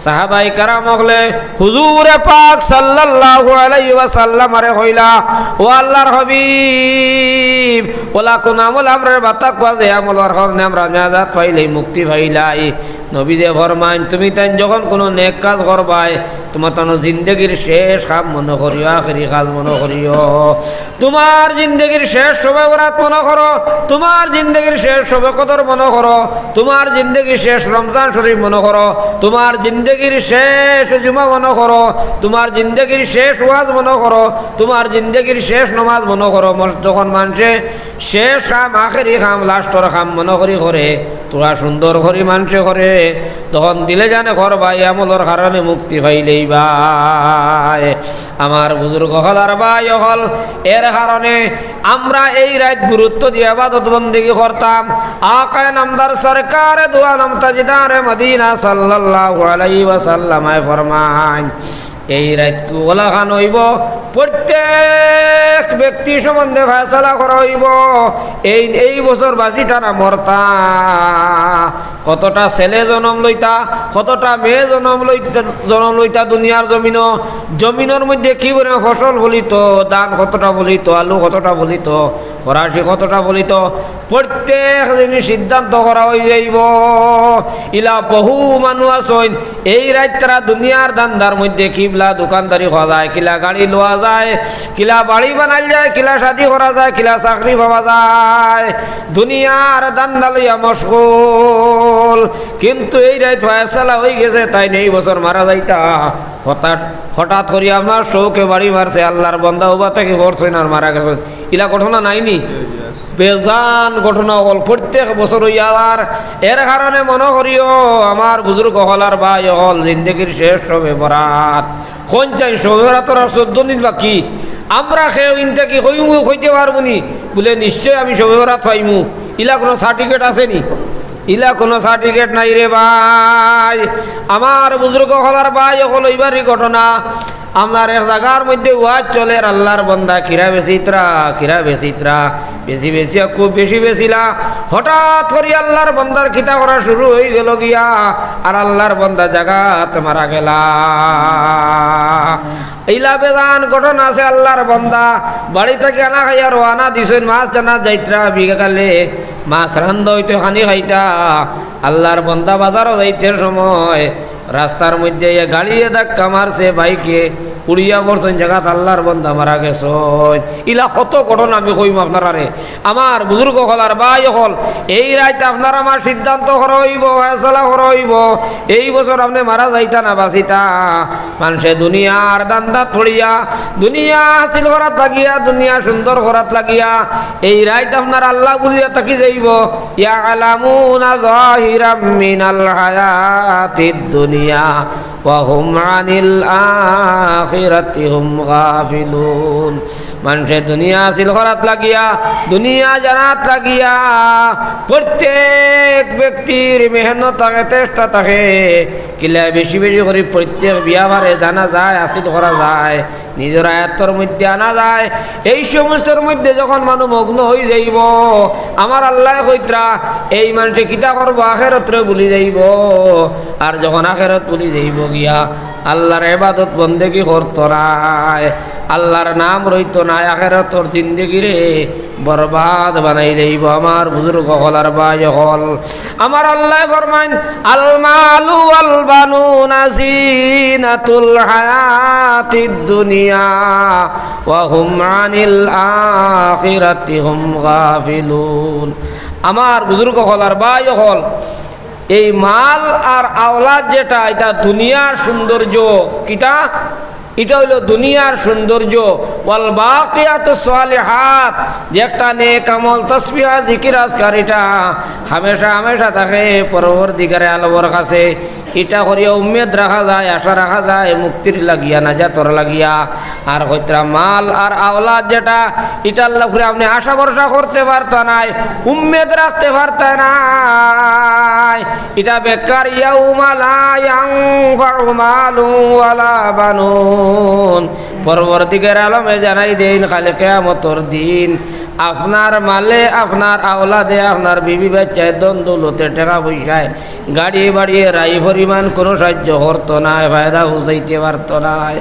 সাহাবায়ে কেরাম অকলে হুজুরে পাক সাল্লাল্লাহু আলাইহি ওয়াসাল্লামরে কইলা, "ও আল্লাহর হাবিব, অলা কুন আমল আমরারে বাতাউক্কা যে আমলর কারণে আমরা নাজাত পাইলাই, মুক্তি পাইলাই।" নবীজিয়ে ফরমাইন, "তুমিতাইন যখন কুনু নেক কাজ করবায়, তুমার তানো জিন্দেগির শেষ কাম মনো করিও, আখেরি কাজ মনো করিও।" তুমার জিন্দেগির শেষ শবে বরাত মনো করো, তুমার জিন্দেগির শেষ শবে কদর মনো করো, তুমার জিন্দেগির শেষ রমজান শরিফ মনো করো, তুমার জিন্দেগির শেষ জুমা মনো করো, তুমার জিন্দেগির শেষ ওয়াজ মনো করো, তুমার জিন্দেগির শেষ নমাজ মনো করো। মস-, যখন মানষে শেষ কাম, আখেরি কাম, লাস্টর কাম মনো করি করে, থুড়া সুন্দর করি মানষে করে, তখন দিলে জানে করবায়, এই আমলর কারণে মুক্তি পাইলাইবায়। আমার বুজুর্গ অকল আর ভাই অকল, এর কারণে আমরা এই রাইত গুরুত্ব দিয়া ইবাদত বন্দেগি করতাম। আকায়ে নামদার সরকারে দু আলম তাজদারে মদিনা সাল্লাল্লাহু আলাইহি ওয়াসাল্লামে ফরমাইন, এই রাইতকু অলাখান অইবো, প্রত্যেক ব্যক্তি সম্বন্ধে ফয়সালা করা অইবো। এই, এই বছর বাঁচিতা না মরতা, কতটা ছেলে জনম লইতা, কতটা মেয়ে জনম লইতা, জনম লইতা দুনিয়ার জমিনো, জমিনর মধ্যে কি পরিমাণ ফসল ফলিত, ধান কতটা ফলিত, আলু কতটা ফলিত, ফরাসি কতটা ফলিত, প্রত্যেক জিনিস সিদ্ধান্ত করা অইযাইবো। ইলা বহু মানুষ আছইন, এই রাইত তারা দুনিয়ার ধান্দার মধ্যে কিলা দোকানদারি করা যায়, কিলা গাড়ি লওয়া যায়, কিলা বাড়ি বানাইল যায়, কিলা শাদি করা যায়, কিলা চাকরি পাওয়া যায়, দুনিয়ার ধান্দা লইয়া মশগুল। কিন্তু এই রাইত ফয়সালা অইগেছে, তাইন এই বছর মারা যাইতা। হঠাৎ, হঠাৎ করি আপনার চউখে বাড়ি মারছে, আল্লাহর বন্দা উবা থাকি পড়ছইন আর মারা গেছইন। ইলা ঘটনা নাইনি? বেজান ঘটনা অকল প্রত্যেক বছর অইয়া। আর এর কারণে মনো করিও, আমার বুজুর্গ অকল আর ভাই অকল, জিন্দেগির শেষ শবে বরাত। কইন চাই শবে বরাতর আর চৌদ্দ দিন বাকি। আমরা কেউ ইনতা কি কইমু, কইতে পারমুনি? বুলে, "নিশ্চয় আমি শবে বরাত পাইমু।" ইলা কুনু certificate আছেনি? ইলা কুনু certificate নাই রে ভাই। আমার বুজুর্গ অকল আর ভাই অকল, অইবারই ঘটনা। আপনার এক জাগার মধ্যে ওয়াজ চলের, আল্লাহর বন্দা কিরা বেচিত্রা, কিরা বেচিত্রা, বেচি বেচিয়া খুব বেশি বেচিলা। হঠাৎ করি আল্লাহর বন্দার কিতা করা শুরু অইগেলো গিয়া, আর আল্লাহর বন্দা জাগাত মারা গেলা। ইলা বেজান ঘটনা আছে। আল্লাহর বন্দা বাড়ি থাকি আনা খাইয়া রওয়ানা দিছইন, মাছ টানা যাইত্রা, বিকালে মাছ রান্দা অইতো, খানি খাইতা। আল্লাহর বন্দা বাজারো যাইতে সময় রাস্তার মধ্যে ইয়া গাড়িয়ে ধাক্কা মারছে, বাইকে উড়িয়া পড়ছইন, জাগাত আল্লাহর বন্দা মারা গেছইন। ইলা কত ঘটনা আমি কইমু আপনারারে। আমার বুজুর্গ অকল আর ভাই অকল, এই রাইত আপনার আমার সিদ্ধান্ত করা অইবো, ফয়সালা করা অইবো। এই বছর আপনে মারা যাইতা না বাঁচিতা। মানষে দুনিয়ার ধান্দাত পড়িয়া, দুনিয়া হাসিল করাত লাগিয়া, দুনিয়া সুন্দর করাত লাগিয়া, এই রাইত আপনার আল্লাহ ভুলিয়া থাকি যাইবো। يعلمون ظاهرا من الحياة الدنيا وهم عن الآخرة هم غافلون। মানষে দুনিয়া হাসিল করাত লাগিয়া, দুনিয়া জানাত লাগিয়া, প্রত্যেক ব্যক্তির মেহনত থাকে, চেষ্টা থাকে, কিলা বেশি বেশি করি প্রত্যেক ব্যাপারে জানা যায়, হাসিল করা যায়, নিজর আয়ত্তর মধ্যে আনা যায়। এই সমস্তর মধ্যে যখন মানুষ মগ্ন অইযাইবো, আমার আল্লায় কইত্রা, এই মানষে কিতা করবো, আখেরাতরে ভুলি যাইবো। আর যখন আখেরাত ভুলি যাইবো গিয়া, আল্লাহর ইবাদত বন্দেগি করতো নায়, আল্লাহর নাম রইতো নায়, আখেরাতর জিন্দেগিরে বরবাদ বানাইলাইবো। আমার বুজুর্গ অকল আর ভাই অকল, আমার আল্লায় ফরমাইন, المال والبنون زينة الحياة الدنيا وهم عن الآخرة هم غافلون। আমার বুজুর্গ অকল আর ভাই অকল, এই মাল আর আওলাদ যেটা, ইটা দুনিয়ার সৌন্দর্য। কিতা? ইটা অইলো দুনিয়ার সৌন্দর্য। والباقيات الصالحات, যে একটা নেক আমল, তসবিহ, জিকির, আজকার, ইটা হামেশা হামেশা থাকে পরওয়ারদিগারে আলমর কাছে। ইটা করিয়া উম্মেদ রাখা যায়, আশা রাখা যায় মুক্তির লাগিয়া, নাজাতর লাগিয়া। আর কইতরা মাল আর আওলাদ যেটা, ইটার উপরে আপনে আশা ভরসা করতে পারতা নায়, উম্মেদ রাখতে পারতা নায়। ইটা বেকার, ইয়াউমা লা ইয়ানফাউ মালুন ওয়ালা বানুন। পরওয়ারদিগার আলমে জানাই দেইন, কাইল কিয়ামতর দিন আপনার মালে, আপনার আওলাদে, আপনার বিবি বাচ্চায়, ধন দৌলতে, টেকা পয়সায়, গাড়ি বাড়িয়ে রাই পরিমাণ কুনু সাহায্য করতো নায়, ফায়দা পৌঁছাইতে পারতো নায়,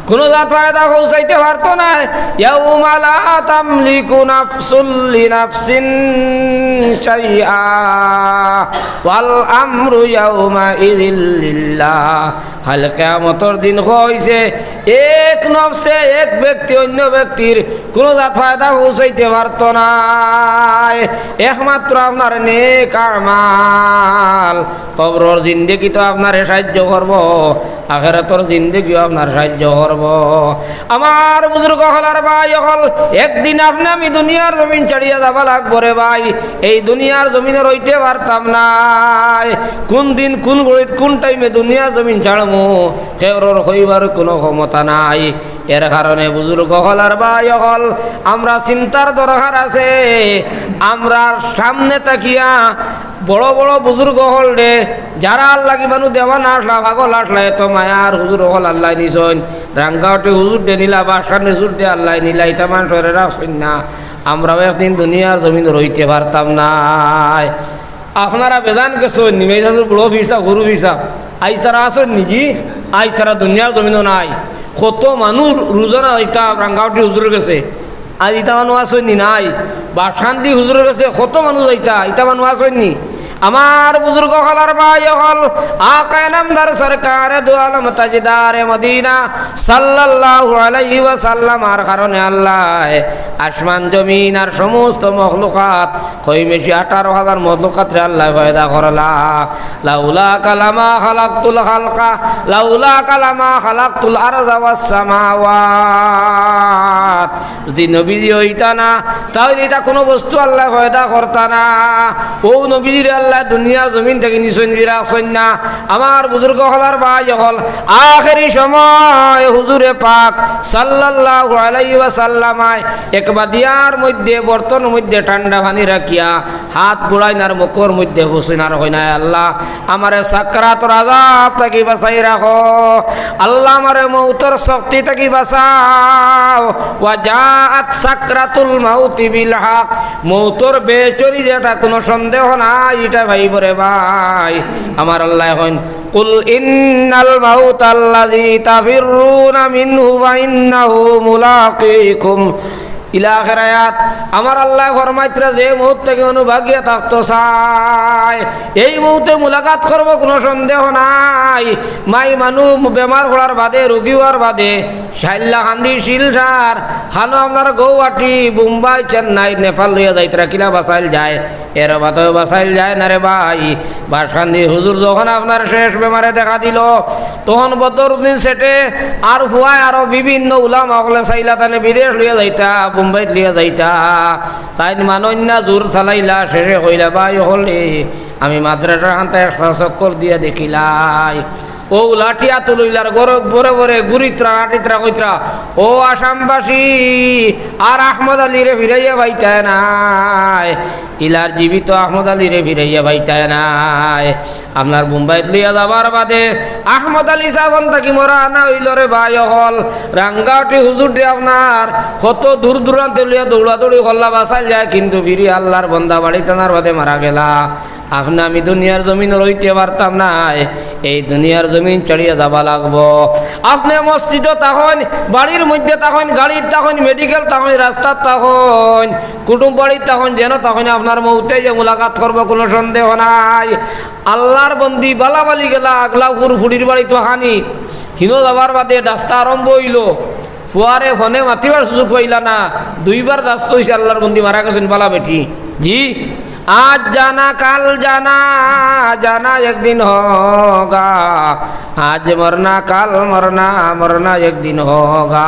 কুনু জাত ফায়দা পৌঁছাইতে পারতো নায়। ইয়াউমা লা তামলিকু নাফসুল লিনাফসিন শাইআ ওয়াল আমরু ইয়াউমা ইযিল লিল্লাহ। কাইল কিয়ামতর দিন কইছে, এক নফসে, এক ব্যক্তি অন্য ব্যক্তির কুনু জাত ফায়দা পৌঁছাইতে পারতো নায়, একমাত্র আপনার নেক আমাল। কবরর জিন্দেগি তো আপনারে সাহায্য করবো, আখেরাতর জিন্দেগিও আপনার সাহায্য করবো। আমার বুজুর্গ অকল আর ভাই অকল, একদিন আপনে আমি দুনিয়ার জমিন ছাড়িয়া যাবা লাগবো রে ভাই। এই দুনিয়ার জমিনো রইতে পারতাম নায়। কুন দিন, কুন ঘড়িত, কুন টাইমে দুনিয়ার জমিন ছাড়মু, কেউরর কইবার কুনু ক্ষমতা নাই। এর কারণে বুজুর্গ অকল আর ভাই অকল, আমরা চিন্তার দরকার আছে। আমরা সামনে তাকিয়া বড় বড় বুজুর্গ অকলরে, যারার লাগি মানুষ দেওয়ানা আছলা, পাগল আছলা, এত মায়ার হুজুর অকল আল্লায় নিছইন, রাঙ্গাউটি হুজুররে নিলা, বাসখান্দি হুজুররে আল্লায় নিলা, ইতা মানষরে রাখছইন না। আমরাও একদিন দুনিয়ার জমিনো রইতে পারতাম নায়। আপনারা বেজান গেছইন নি, মেজাজর বড় ফিরসাব, হুরু ফিরসাব, আইজ তারা আছইন নি? জি, আইজ তারা দুনিয়ার জমিনো নাই। কত মানুষ রুজানা যাইতা রাঙ্গাউটি হুজুরর গেছে, আইজ ইতা মানুষ আছইন নি? নাই। বাসখান্দি হুজুরর গেছে কত মানুষ যাইতা, ইতা মানুষ আছইন নি? আমার বুজুর্গ অকল আর ভাই অকল, আকায়ে নামদার সরকারে দু আলম তাজদারে মদিনা সাল্লাল্লাহু আলাইহি ওয়াসাল্লামর কারণে আল্লায় আসমান জমিন আর সমস্ত মখলুকাত, কম বেশি আঠারো হাজার মখলুকাতরে আল্লায় পয়দা করলা। লাউলাকা লামা খালাকতুল খালকা, লাউলাকা লামা খালাকতুল আরদা ওয়াস সামাওয়াত। যদি নবীজি অইতা না, তাইলে ইতা কুনু বস্তু আল্লায় পয়দা করতা না। অউ নবীজিরে আল্লায় দুনিয়ার জমিন থাকি নিছইন, রাখছইন না। আমার বুজুর্গ অকল আর ভাই অকল, আখেরি সময় হুজুরে পাক সাল্লাল্লাহু আলাইহি ওয়াসাল্লামায় এক বাদিয়ার মধ্যে, বর্তনর মধ্যে ঠান্ডা পানি রাখিয়া হাত বুড়াইন আর মুখর মধ্যে ফুছইন আর কইন, "আয় আল্লাহ, আমারে সাকরাতর আযাব থাকি বাঁচাই রাখো। আল্লাহ, আমারে মউতর শক্তি থাকি বাঁচাও।" ওয়া জাআত সাকরাতুল মাউতি বিল হক। মউতর বেচরি যেটা কুনু সন্দেহ নাই, ইটা ভাইবো রে ভাই। আমার আল্লায় কইন, "কুল ইন্নাল মাউতাল্লাযী তাফিররুনা মিনহু ফাইন্নাহু মুলাকীকুম।" ইলা আখির আয়াত। আমার আল্লায় ফরমাইতরা, যে মউত থাকি মানুষ ভাগিয়া থাকতো চায়, এই মউতে মুলাকাত করবো, কুনু সন্দেহ নাই। মাই মানুষ বেমার পড়ার বাদে, রুগী অওয়ার বাদে, সাইল্লা কান্দি শিলচর, খানো আপনার গৌহাটি, বোম্বাই, চেন্নাই, নেপাল লইয়া যাইতরা, কিলা বাঁচাইল যায়? এর বাদেও বাঁচাইল যায় না রে ভাই। বাসখান্দি হুজুর যখন আপনার শেষ বেমারে দেখা দিল, তখন বদরুদ্দিন সেটে আর ফুয়ায় আরো বিভিন্ন উলামা অকলে চাইলা তানে বিদেশ লইয়া যাইতা, বোম্বাইত লইয়া যাইতা। তাইন মানইন না, জুর চালাইলা, শেষে কইলা, "ভাই অকল রে, আমি মাদ্রাসা খানতা একটা চক্কর দিয়া দেখিলাই।" অউ লাঠি আতো লইলার গরক ভরে ভরে ঘুরিতরা, আটিতরা, কইতরা, "ও আসামবাসী, আর আহমদ আলীরে ফিরাইয়া পাইতায় নায়, ইলার জীবিত আহমদ আলীরে ফিরাইয়া পাইতায় নায়।" আপনার বোম্বাইত লইয়া যাবার বাদে আহমদ আলী সাহেব অন থাকি মরা আনা অইল রে ভাই অকল। রাঙ্গাউটি হুজুররে আপনার কত দূর দূরান্তে লইয়া দৌড়াদৌড়ি করলা, বাঁচাইল যায়, কিন্তু ফিরি আল্লার বন্দা বাড়িত আনার বাদে মারা গেলা। আপনে আমি দুনিয়ার জমিনো রইতে পারতাম নায়, এই দুনিয়ার জমিন ছাড়িয়া যাবা লাগবো। আপনে মসজিদো থাকইন, বাড়ির মধ্যে থাকইন, গাড়িত থাকইন, মেডিকেল থাকইন, রাস্তাত থাকইন, কুটুম বাড়িত থাকইন, যেনো থাকইন, আপনার মউতে যে মুলাকাত করবো, কুনু সন্দেহ নাই। আল্লার বন্দি বালাবালি গেলা, আগলাপুর ফুড়ির বাড়িত অখানি, হিনো যাবার বাদে রাস্তা আরম্ভ অইল। ফুয়ারে ফোনে মাতিবার সুযোগ পাইলা না, দুইবার দাস্ত অইছে, আল্লার বন্দি মারা গেছইন, বালা বেটি। জি, আজ জানা কাল জানা, জানা একদিন হোগা, আজ মরনা কাল মরনা, মরনা একদিন হোগা।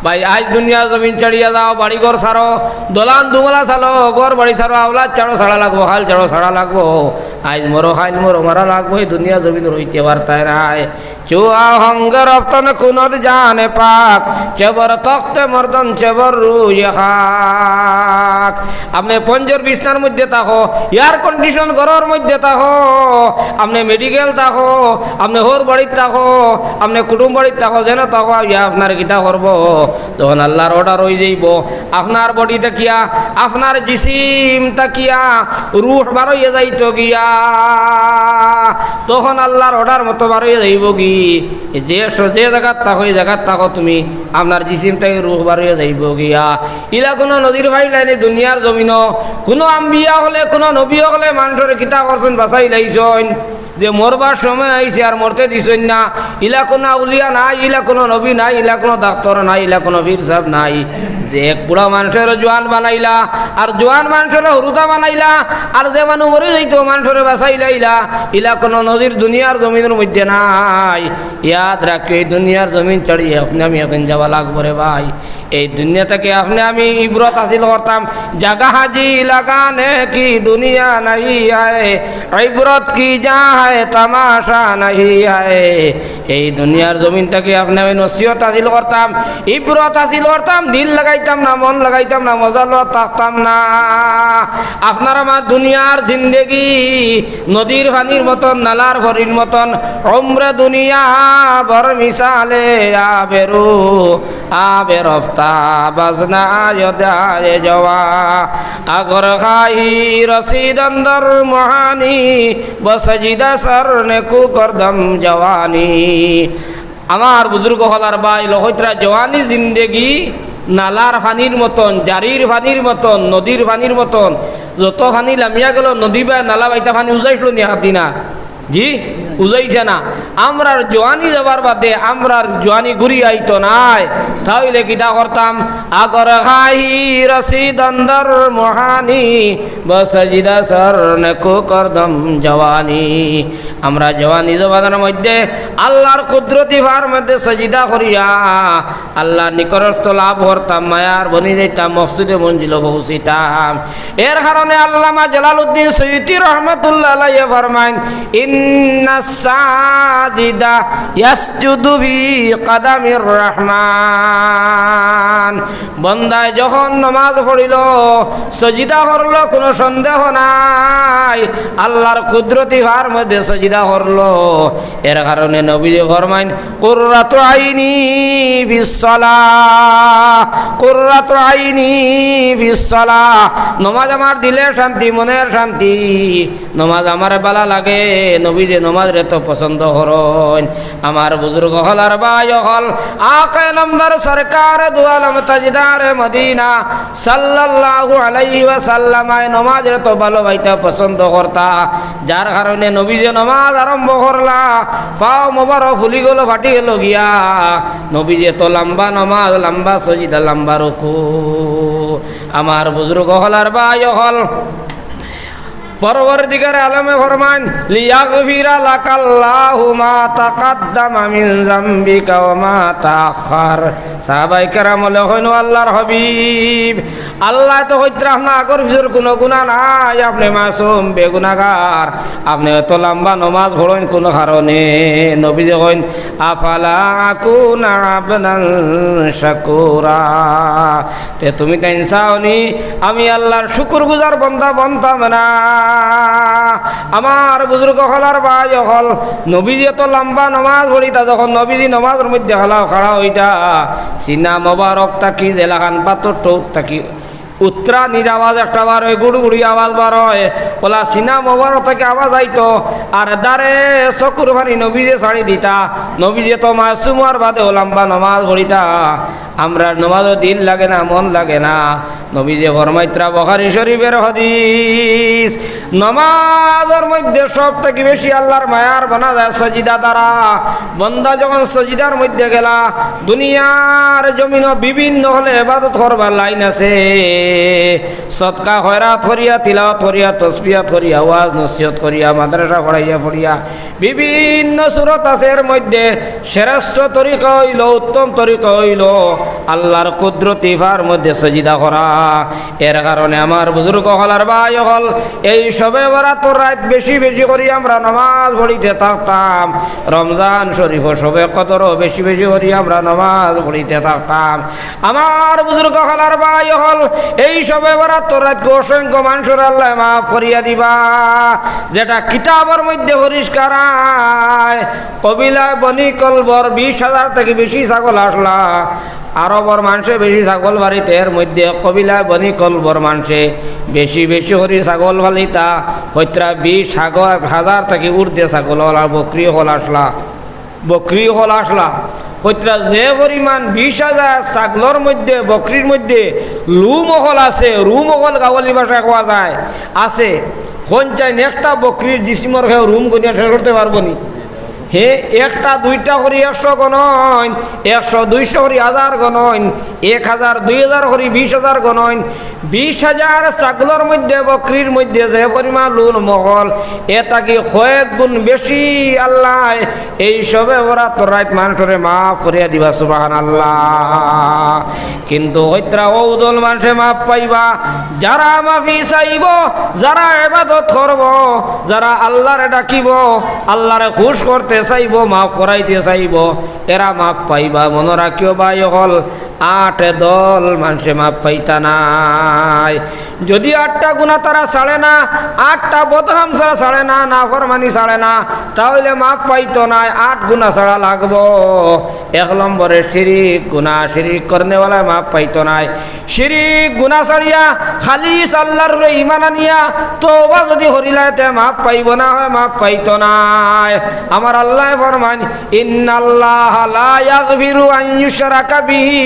ভাই, আইজ দুনিয়া জমিন ছাড়িয়া যাও, বাড়ি ঘর ছাড়ো, দলান দুমলা ছাড়ো, ঘর বাড়ি ছাড়ো, আওলাদ ছাড়ো, ছাড়া লাগবো, হাল ছাড়ো, ছাড়া লাগবো। আইজ মরো, কাইল মরো, মারা লাগবো, এই দুনিয়া জমিন রইতে পারতায় নায়। চুয়া হঙ্গে রফতন কুনত জানে পাক, চেবর তখতে মর্দন চেবর রুয়ে খাক। আপনে পঞ্জর বিছনার মধ্যে থাকো, এয়ার কন্ডিশন ঘরর মধ্যে থাকো, আপনে মেডিকেল থাকো, আপনে হোর বাড়িত থাকো, আপনে কুটুম বাড়িত থাকো, যেন থাকো, ইয়া আপনার কিতা করবো? তখন আল্লাহর অর্ডার অই যাইবো, আপনার বডি থাকিয়া, আপনার জিসিম থাকিয়া রুহ বারইয়া যাইতো গিয়া, তখন আল্লাহর অর্ডার মতো বারইয়া যাইবো গি। যে স-, যে জাগাত থাকো, এই জাগাত থাকো তুমি, আপনার জিসিম থাকি রুহ বারইয়া যাইবো গিয়া। ইলা কুনু নজির পাইলায়নি দুনিয়ার জমিনো? কুনু আম্বিয়া অকলে, কুনু নবী অকলে মানষরে কিতা করছইন, বাঁচাইলাইছইন? যে মরবার সময় আইছে আর মরতে দিছইন না, ইলা কুনু আউলিয়া নাই, ইলা কুনু নবী নাই, ইলা কুনু ডাক্তর নাই, ইলা কুনু পীর সাব নাই। যে এক বুড়া মানষরে জোয়ান বানাইলা, আর জোয়ান মানষরে হুরুতা বানাইলা, আর যে মানুষ মরি যাইতো মানষরে বাঁচাইলাইলা, ইলা কুনু নজির দুনিয়ার জমিনর মধ্যে নাই। ইয়াদ রাখিও, এই দুনিয়ার জমিন ছাড়ি আপনে আমি একদিন যাওয়া লাগবো রে ভাই। এই দুনিয়া থাকি আপনে আমি ইবরত হাসিল করতাম। জাগা হাজি লাগানে কি দুনিয়া নাহি আয়, ইবরত কি যা হায় তামাশা নাহি আয়। এই দুনিয়ার জমিন থাকি আপনে আমি নসিহত হাসিল করতাম, ইবরত হাসিল করতাম, দিল লাগাইতাম না, মন লাগাইতাম না, মজা লওয়া থাকতাম না। আপনার আমার দুনিয়ার জিন্দেগি নদীর পানির মতন, নালার পানির মতন। উমরে দুনিয়া বর মিসালে আবেরু, আবে রফতা বাজনা আয়দায় জওয়া। আগর খাহি রসিদ অন্দর মহানি, বসজিদা সর নেকু করদম জওয়ানি। আমার বুজুর্গ অকল আর ভাই অকল কইতরা, জওয়ানি জিন্দেগি নালার পানির মতন, জারির পানির মতন, নদীর পানির মতন। যত পানি লামিয়া গেল নদী বা নালা বাইতা পানি উজাইছিল নি হাত দিনা? জি, উজাইছে না। আমরার জওয়ানি যাবার বাদে আমরার জওয়ানি ঘুরি আইতো নায়। তাইলে কিতা করতাম? আগর খাহি রসিদ অন্দর মহানি, বসজিদা সর নেকু করদম জওয়ানি। আমরা জওয়ানি জমানার মধ্যে আল্লাহর কুদরতি পার মধ্যে সজিদা করিয়া আল্লাহর নিকটস্থ লাভ করতাম, মায়ার বনি যাইতাম, মকসুদে মঞ্জিলো পৌঁছিতাম। এর কারণে আল্লামা জালালউদ্দিন সুয়ুতী রহমাতুল্লাহ আলাইহি ফরমাইন, "ইন্নাস সাজিদা ইয়াসজুদু ফি কাদামির রহমান।" বন্দায় যখন নমাজ পড়িল, সজিদা করলো, কোনো সন্দেহ নাই, আল্লাহর কুদরতি পার মধ্যে সজিদা করলো। এর কারণে নবীজি ফরমাইন, "কুররাতু আইনি ফিস সালাহ, কুররাতু আইনি ফিস সালাহ।" নমাজ আমার দিলের শান্তি, মনের শান্তি। নমাজ আমারে বালা লাগে, নবীজি নমাজরে তো পছন্দ করইন। আমার বুজুর্গ অকল আর ভাই অকল, আকায়ে নামদার সরকারে দু আলম তাজদারে মদিনা সাল্লাল্লাহু আলাইহি ওয়াসাল্লাম আয় নমাজরে তো ভালোবাইতা, পছন্দ করতা, যার কারণে নবীজি নমাজ আরম্ভ করলা, পাও মোবারক ফুলি গেল, ফাটি গেল গিয়া। নবীজি তো লম্বা নমাজ, লম্বা সজিদা, লম্বা রুকু। আমার বুজুর্গ অকল আর ভাই অকল, পরওয়ারদিগারে আলমে ফরমাইন, "লিয়াগফিরা লাকাল্লাহু মা তাকাদ্দামা মিন যামবিকা ওয়া মা তাআখার।" সাহাবায়ে কেরাম অকলে কইন, "ও আল্লাহর হাবিব, আল্লায় তো কইতরা আপনার আগর পিছর কোনো গুনাহ নাই, আপনে মাসুম, বেগুনাগার, আপনে অত লম্বা নমাজ পড়ইন কোন কারণে?" নবীজি কইন, "আফালা আকুনা আবদান শাকুরা।" তে তুমি তাইন চাওনি আমি আল্লাহর শুকুরগুজার বন্দা বনতাম না? আমার বুজুর্গ অকল আর ভাই অকল, নবীজি অত লম্বা নমাজ পড়িতা, যখন নবীজি নমাজর মধ্যে খাড়া, খাড়া অইতা, সিনা মোবারক থাকি যেলাখান পাথর ঠোঁট থাকি উত্তরানির আওয়াজ একটা বার অয়, গুড়গুড়ি আওয়াজ বার অয়, অলা সিনা মোবারক থাকি আওয়াজ আইতো, আর দারে চকুর পানি নবীজি ছাড়ি দিতা। নবীজি তো মাসুম অওয়ার বাদেও লম্বা নমাজ পড়িতা। আমরার নমাজো দিল লাগে না, মন লাগে না। নবীজি ফরমাইতরা, বুখারী শরীফের হাদিস, নমাজর মধ্যে সব থাকি বেশি আল্লাহর মায়ার বনা যায় সজিদা দ্বারা। বন্দা যখন সজিদার মধ্যে গেলা, দুনিয়ার জমিনো বিভিন্ন হলে ইবাদত করবার লাইন আছে, সদকা খয়রাত করিয়া, তিলাওয়াত করিয়া, তসবিহাত করিয়া, ওয়াজ নসিহত করিয়া, মাদ্রাসা পড়াইয়া পড়িয়া, বিভিন্ন সুরত আছে। এর মধ্যে শ্রেষ্ঠ তরিকা অইলো, উত্তম তরিকা অইলো আল্লাহর কুদরতি পার মধ্যে সজিদা করা। এর কারণে আমার বুজুর্গ অকল আর ভাই অকল, এই শবে বরাতর রাইত বেশি বেশি করি আমরা নমাজ পড়িতে থাকতাম, রমজান শরীফও শবে কদরও বেশি বেশি করি আমরা নমাজ পড়িতে থাকতাম। আমার বুজুর্গ অকল আর ভাই অকল, এই শবে বরাতর রাইতকে অসংখ্য মানষরে আল্লায় মাফ করিয়া দিবা। যেটা কিতাবর মধ্যে পরিষ্কার আয়, কবিলায় বনি কলবর বিশ হাজার থাকি বেশি ছাগল আছলা। আরবর মানষে বেশি ছাগল বাড়িত, এর মধ্যে কবিলায় বনি কলবর মানষে বেশি বেশি করি ছাগল পালিতা। কইত্রা বিশ হাজার থাকি ঊর্ধ্বে ছাগল অকল আর বকরি অকল আছলা। বকরি অকল আছলা। কইত্রা যে পরিমাণ বিশ হাজার ছাগলর মধ্যে, বকরির মধ্যে লুম অকল আছে, রুম অকল গাওয়ালি ভাষায় কওয়া যায়, আছে। হন চাইন একটা বকরির জিসিমর কেউ রুম গনিয়া শেষ করতে পারবো নি? হে, একটা দুইটা করি একশো গনইন, একশো দুইশো করি হাজার গনইন, এক হাজার দুই হাজার করি বিশ হাজার গনইন। বিশ হাজার ছাগলর মধ্যে, বকরির মধ্যে যে পরিমাণ লুম অকল, এ থাকি কয়েক গুণ বেশি আল্লায় এই শবে বরাতর রাইত মানষরে মাফ করিয়া দিবা, সুবহানাল্লাহ। কিন্তু কইত্রা অউ দল মানষে মাফ পাইবা, যারা মাফি চাইবো, যারা ইবাদত করবো, যারা আল্লারে ডাকিবো, আল্লারে খুশ করতে চাইবো, মাফ করাইতে চাইবো, এরা মাফ পাইবা। মনো রাখিও ভাই অকল, আট দল মানষে মাফ পাইতা নায়। যদি আটটা গুনা তারা ছাড়ে না, আটটা বদকাম তারা ছাড়ে না, নাফরমানি ছাড়ে না, তা অইলে মাফ পাইতো নায়, আট গুনা ছাড়া লাগবো। এক নম্বরে শিরিক গুনা, শিরিক করনেওয়ালায় মাফ পাইতো নায়। শিরিক গুনা ছাড়িয়া খালিস আল্লার উপরে ইমান আনিয়া তওবা যদি করিলায়, তে মাফ পাইবো না, অয় মাফ পাইতো নায়। আমার আল্লায় ফরমাইন, ইন্নাল্লাহা লা ইয়াগফিরু আন ইউশরাকা বিহি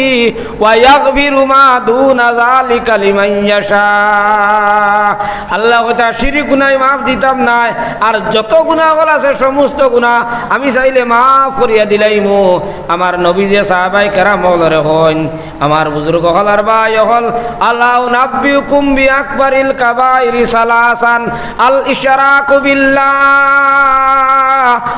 ওয়া ইয়াগফিরু মা দুনা যালিকা লিমান ইয়াশা। আল্লায় কইতা, শিরিক গুনায় মাফ দিতাম নায়, আর যত গুনা অকল আছে, সমস্ত গুনা আমি চাইলে মাফ করিয়া দিলাইমু। আমার নবীয়ে সাহাবায়ে কেরাম অকলরে কইন, আমার বুজুর্গ অকল আর ভাই অকল, আলা উনাব্বিউকুম বিআকবারিল কাবাইরি সালাসান, আল ইশরাকু বিল্লাহ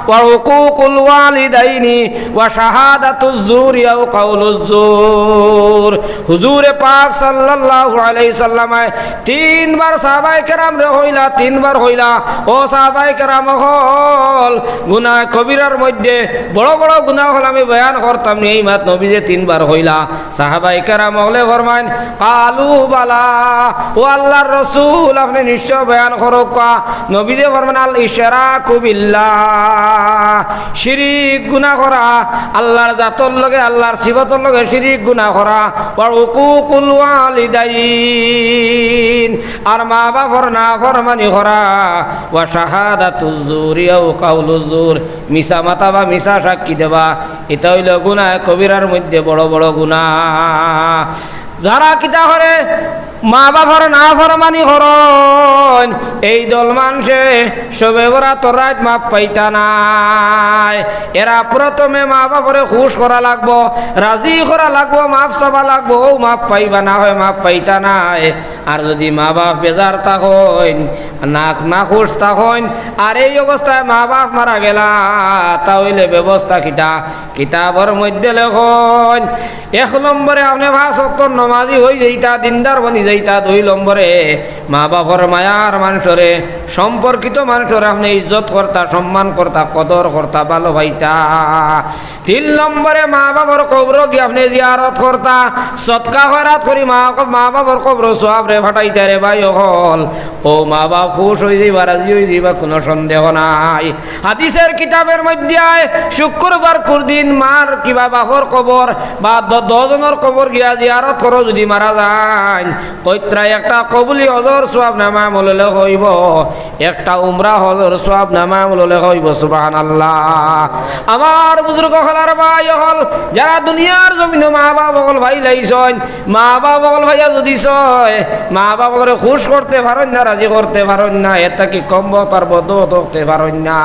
ওয়া হুকুকুল ওয়ালিদাইনি ওয়া শাহাদাতুজ জুরি আও কাউলুজ জুর। হুজুরে পাক সাল্লাল্লাহু আলাইহি সাল্লামে তিনবার সাহাবায়ে কেরামরে কইলা, তিনবার কইলা, ও সাহাবায়ে কেরাম অকল, গুনাহ কবিরার মধ্যে বড় বড় গুনাহ অকল আমি বয়ান করতাম নি, এই মাত নবীয়ে তিনবার কইলা। সাহাবায়ে কেরাম অকলে ফরমাইন, কালু বালা, ও আল্লার রসুল, আপনে নিশ্চয় বয়ান করউক্কা। নবীয়ে ফরমাইন, আল ইশরাকু বিল্লাহ, শিরিক গুনা করা, আল্লার জাতর লগে, আল্লার সিফতর লগে শিরিক গুনা করা, ওয়া হুকুকুল ওয়ালিদাইন, আর মা বাপর নাফরমানি করা, ওয়া শাহাদাতুজ জুরি আও কাউলুজ জুর, মিছা মাতা বা মিছা সাক্ষী দেওয়া, ইতা অইলো গুনাহ কবিরার মধ্যে বড় বড় গুনাহ। যারা কিতা করে, মা বাপর নাফরমানি করইন, এই দল মানষে শবে বরাতর রাইত মাফ পাইতা নায়। এরা প্রথমে মা বাপরে খুশ করা লাগবো, রাজি করা লাগবো, মাফ চাওয়া লাগবো, অউ মাফ পাইবা, না অয় মাফ পাইতা নায়। আর যদি মা বাপ বেজার থাকইন, না, নাখুশ থাকইন, আর এই অবস্থায় মা বাপ মারা গেলা, তা অইলে ব্যবস্থা কিতা? কিতাবর মধ্যে লেখইন, এক নম্বরে আপনে পাঁচ ওয়াক্তর নমাজি অই যাইতা, দিনদার বনি যাইতা। দুই নম্বরে মা বাপর মায়ার মানষরে, সম্পর্কিত মানষরে আপনে ইজ্জত করতা, সম্মান করতা, কদর করতা, ভালো পাইতা। তিন নম্বরে মা বাপর কবরো গিয়া আপনে জিয়ারত করতা, সদকা খয়রাত করি মা, মা বাপর কবরো সওয়াবরে পাঠাইতা রে ভাই অকল। অউ মা বাপ খুশ অই যাইবা, রাজি অই যাইবা, কুনু সন্দেহ নাই। হাদিসর কিতাবর মধ্যে আয়, শুক্রবারকুর দিন মার কিবা বাপর কবর বা দ-, দশ জনর কবর গিয়া জিয়ারত করো, যদি মারা যাইন, কইত্রা একটা কবুলি হজর সওয়াব নামায় আমলো লেখা অইবো, একটা উমরা হজর সওয়াব নামায় আমলো লেখা অইবো। সুবহানাল্লাহ। আমার বুজুর্গ অকল আর ভাই অকল, যারা দুনিয়ার জমিনো মা বাপ অকল পাইলাইছইন, মা বাপ অকল পাইয়া যদি চায়, মা বাপ অকলরে খুশ করতে পারইন না, রাজি করতে পারইন না, এর থাকি কম বদর বদর করতে পারইন না।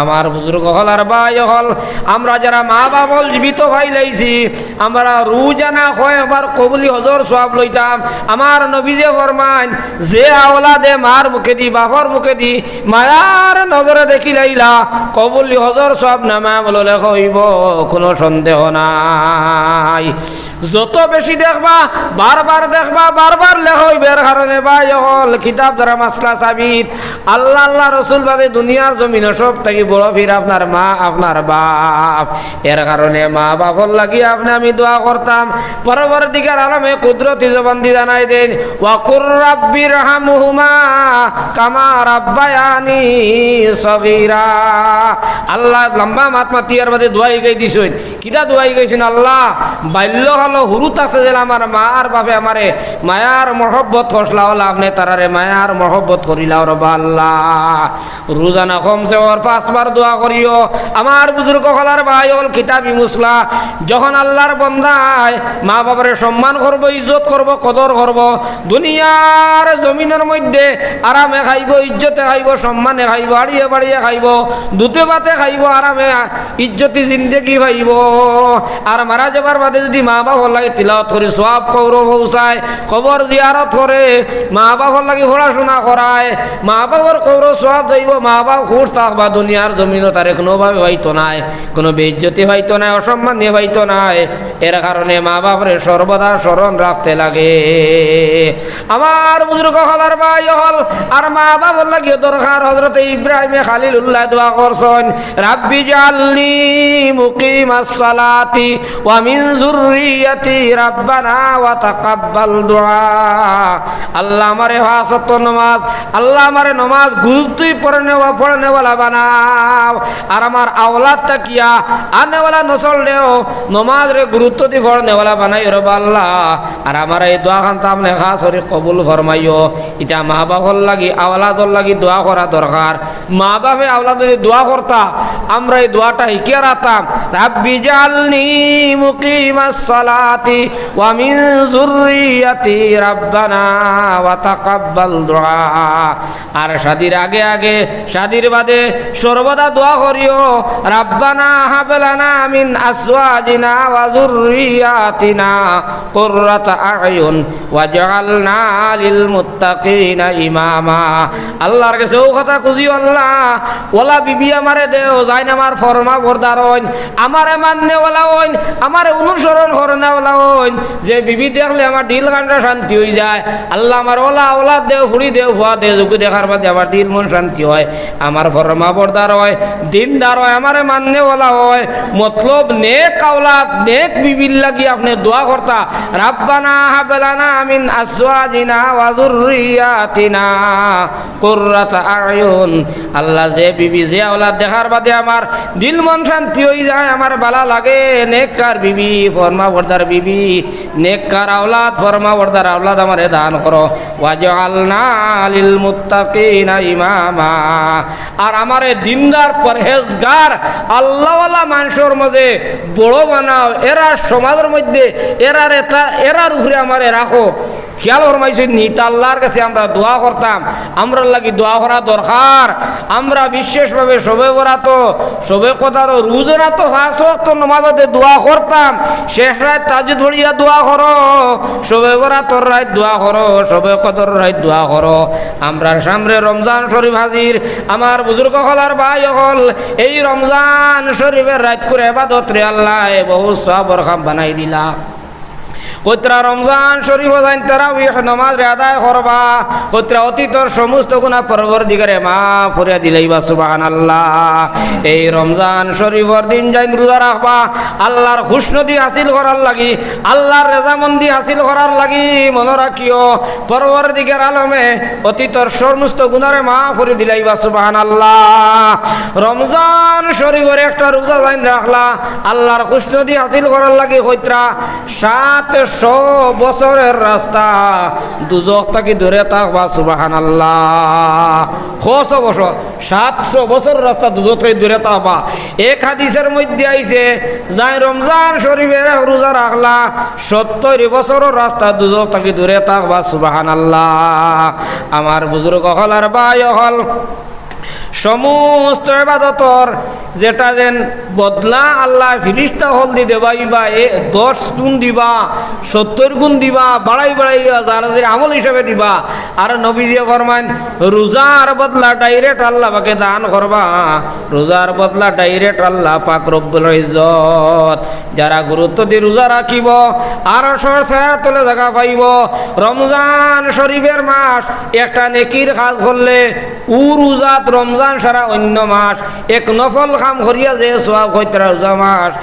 আমার বুজুর্গ অকল আর ভাই অকল, আমরা যারা মা বাপ অকল জীবিত পাইলাইছি, আমরা রোজানা কয়েকবার কবুলি হজর সওয়াব লইতাম। আমার আর নবীজিয়ে ফরমাইন, যে আওলাদে মার মুখেদি, বাফর মুখেদি মায়ার নজরে দেখিলাইলা, কবুলি হজর সওয়াব নামায় আমলো লেখা অইবো, কুনু সন্দেহ নাই। যত বেশি দেখবা, বারবার দেখবা, বারবার লেখা অইবো। এর কারণে ভাই অকল, কিতাব দ্বারা মাসলা সাবিত, আল্লাহ, আল্লাহ রসুল বাদে দুনিয়ার জমিনো সব থাকি বড় পীর আপনার মা, আপনার বাফ। এর কারণে মা বাফর লাগি আপনে আমি দোয়া করতাম। পরওয়ারদিগার আলমে কুদরতি জবানদি জানাই দেইন, "ওয়াকুর রাব্বির হামহুমা কামা রাব্বায়ানি সগীরা।" আল্লায় লম্বা মাত মাতিয়ার বাদে দোয়া হিকাই দিছইন। কিতা দোয়া হিকাইছইন? "আল্লাহ, বাল্যকালো হুরু থাকতে যেলা আমার মা আর বাফে আমারে মায়ার মহব্বত করছলা, অলা আপনে তারারে মায়ার মহব্বত করিলাও রবা আল্লাহ।" রোজানা কমসে কম পাঁচবার দোয়া করিও। আমার বুজুর্গ অকল আর ভাই অকল, কিতাবি মাসলা, যখন আল্লাহর বন্দায় মা বাফরে সম্মান করবো, ইজ্জত করবো, কদর করবো, দুনিয়ার জমিনর মধ্যে আরামে খাইবো, ইজ্জতে খাইবো, সম্মানে খাইবো, আড়িয়ে বাড়িয়ে খাইবো, দুতে ভাতে খাইবো, আরামে ইজ্জতি জিন্দেগি পাইবো। আর মারা যাবার বাদে যুদি মা বাফর লাগি তিলাওয়াত করি, সওয়াব কবরো পৌঁছায়, কবর জিয়ারত করে, মা বাফর লাগি পড়াশুনা করায়, মা বাফর কবরো সওয়াব যাইবো, মা বাফ খুশ থাকবা, দুনিয়ার জমিনো তারে কুনুভাবে পাইতো নায়, কুনু বেইজ্জতি পাইতো নায়, অসম্মানি পাইতো নায়। এর কারণে মা বাফরে সর্বদা স্মরণ রাখতে লাগে। আমার বুজুর্গ অকল আর ভাই অকল, আর মা বাফর লাগিও দরকার। হজরতে ইব্রাহিমে খালিলুল্লায় দোয়া করছইন, "রাব্বি জাআলনি মুকিমাস সালাতি ওয়া মিন যুররিয়াতি রাব্বানা ওয়া তাকাব্বাল দুআ।" আল্লাহ আমারে পাঁচ ওয়াক্ত নমাজ, আল্লাহ আমারে নমাজ গুরুত্বই পড়নেওয়া-, পড়নেওয়ালা বানাও। আর আমার আওলাদ থাকিয়া আনেওয়ালা নসলরেও নমাজরে গুরুত্ব দি পড়নেওয়ালা বানাইও রবা আল্লাহ। আর আমার এই দোয়াখান তো আপনে খাস করি কবুল ফরমাইও। ইটা মা বাফর লাগি, আওলাদর লাগি দোয়া করা দরকার। মা বাফে আওলাদর লাগি দোয়া করতা, আমরা এই দোয়াটা হিকিয়া রাখতাম, "রাব্বি জাআলনি মুকিমাস সালাতি ওয়া মিন যুররিয়াতি রাব্বানা ওয়া তাকাব্বাল দুআ।" আর শাদির আগে আগে, শাদির বাদে সর্বদা দোয়া করিও, "রাব্বানা হাব লানা মিন আজওয়াজিনা ওয়া যুররিয়াতিনা কুররাতা আ'য়ুন ওয়াজআলনা লিল মুত্তাকিনা ইমামা।" আল্লাহর গেছে অউ কথা খুজিও, "আল্লাহ, অলা বিবি আমারে দেও, যেইন আমার ফরমাবরদার অইন, আমারে মাননেওয়ালা অইন, আমারে অনুসরণ করনেওয়ালা অইন।" যে বিবি দেখলে আমার দিলখানটা শান্তি অইযায়। আল্লাহ, আমারে অলা আওলাদ দেও, ফুড়ি দেও, ফুয়া দেও, যেগু দেখার বাদে আমার দিল মন শান্তি অয়, আমার ফরমাবরদার অয়, দিনদার অয়, আমারে মাননেওয়ালা অয়। মতলব, নেক আওলাদ, নেক বিবির লাগি আপনে দোয়া করতা, "রাব্বানা হাব লানা মিন আজওয়াজিনা ওয়া যুররিয়াতিনা কুররাতা আ'য়ুন।" আল্লাহ, যে বিবি, যে আওলাদ দেখার বাদে আমার দিল মন শান্তি অইযায়, আমার ভালা লাগে, নেককার বিবি, ফরমাবরদার বিবি, নেককার আওলাদ, ফরমাবরদার আওলাদ আমারে দান করো। ওয়াজআলনা লিল মুত্তাকিনা ইমামা। আর আমারে দিনদার, পরহেজগার, আল্লাহওয়ালা মানষর মাঝে বড় বানাও, এরার সমাজর মধ্যে এরার এতা-, এরার উপরে আমারে রাখো। খেয়াল ফরমাইছইন নি? তা আল্লাহর গেছে আমরা দোয়া করতাম, আমরার লাগি দোয়া করা দরকার। আমরা বিশেষভাবে শবে বরাতো, শবে কদরো, রোজানাতো, পাঁচ ওয়াক্ত নমাজতে দোয়া করতাম। শেষ রাইত তাহাজ্জুদ পড়িয়া দোয়া করো, শবে বরাতর রাইত দোয়া করো, শবে কদরর রাইত দোয়া করো। আমরার সামনে রমজান শরীফ হাজির। আমার বুজুর্গ অকল আর ভাই অকল, এই রমজান শরীফর রাইতকুর এবাদতরে আল্লায় বহুত সওয়াবর কাম বানাই দিলা। কইত্রা রমজান শরীফো যেইন তারাবিহ নমাজরে আদায় করবা, কইত্রা অতীতর সমস্ত গুনা পরওয়ারদিগারে মাফ করিয়া দিলাইবা, সুবহানাল্লাহ। এই রমজান শরীফর দিন যেইন রোজা রাখবা, আল্লাহর খুশনদি হাসিল করার লাগি, আল্লাহর রেজামন্দি হাসিল করার লাগি, মনো রাখিও, পরওয়ারদিগার আলমে অতীতর সমস্ত গুনারে মাফ করি দিলাইবা, সুবহানাল্লাহ। রমজান শরীফর একটা রোজা যেইন রাখলা, আল্লাহর খুশনদি হাসিল করার লাগি কইত্রা, সাতশো বছরর রাস্তা দুজখ থাকি দূরে থাকবা, সুবহানাল্লাহ। কয়শো বছর, সাতশো বছরর রাস্তা দুজখ থাকি দূরে থাকবা। এক হাদিসর মধ্যে আইছে, যেইন রমজান শরীফর রোজা রাখলা, সত্তইর বছরর রাস্তা দুজখ থাকি দূরে থাকবা, সুবহানাল্লাহ। আমার বুজুর্গ অকল আর ভাই অকল, সমস্ত ইবাদতর যেটা যেন বদলা আল্লায় ফিরিস্তা অকলদি দেবাইবা, এ দশ গুণ দিবা, সত্তর গুণ দিবা, বাড়াই বাড়াই দিবা, যার যার আমল হিসাবে দিবা। আর নবীজিয়ে ফরমাইন, রোজার বদলা direct আল্লাহ পাকে দান করবা, রোজার বদলা direct আল্লাহ পাক রব্বুল ইজ্জত। যারা গুরুত্ব দি রোজা রাখিবো, আরশর ছায়ার তলে জাগা পাইবো। রমজান শরীফের মাস, একটা নেকির কাজ করলে, অউ রোজাত রমজান ছাড়া অইন্য মাস, এক নফল কাম করিয়া যে সওয়াব, কইতরা রোজা মাস,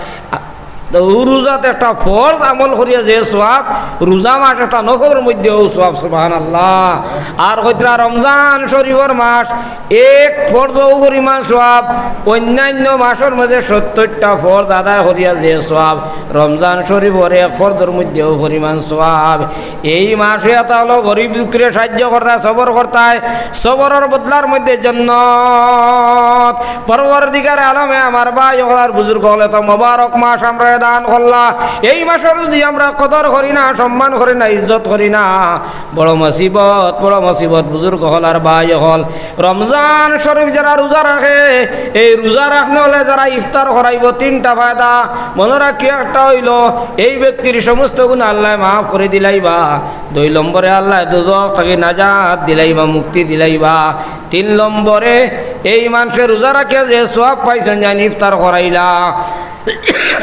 তো অউ রোজাত একটা ফরজ আমল করিয়া যে সওয়াব, রোজা মাস একটা নফলর মধ্যে অউ সওয়াব, সুবহানাল্লাহ। আর কইতরা রমজান শরীফর মাস, এক ফরজ অউ পরিমাণ সওয়াব, অইন্যাইন্য মাসর মাঝে সত্তরটা ফরজ আদায় করিয়া যে সওয়াব, রমজান শরীফর এক ফরজর মধ্যে অউ পরিমাণ সওয়াব। এই মাসে এতা অইলো গরিব দুঃখীরে সাহায্য করতায়, সবর করতায়, সবরর বদলার মধ্যে জন্নত। পরওয়ারদিগারে আলমে, আমার ভাই অকল আর বুজুর্গ অকলে, তো মোবারক মাস আমরারে দান করলা। এই মাসর যুদি আমরা কদর করি না, সম্মান করি না, ইজ্জত করি না, বড় মুসিবত, বড় মুসিবত বুজুর্গ অকল আর ভাই অকল। রমজান শরীফ যারা রোজা রাখে, এই রোজা রাখনে অকলে যারা ইফতার করাইবো, তিনটা ফায়দা মনো রাখিও। একটা অইলো, এই ব্যক্তির সমস্ত গুনা আল্লায় মাফ করি দিলাইবা। দুই নম্বরে আল্লায় দুজখ থাকি নাজাত দিলাইবা, মুক্তি দিলাইবা। তিন নম্বরে এই মানষে রোজা রাখিয়া যে সওয়াব পাইছইন, যেইন ইফতার করাইলা,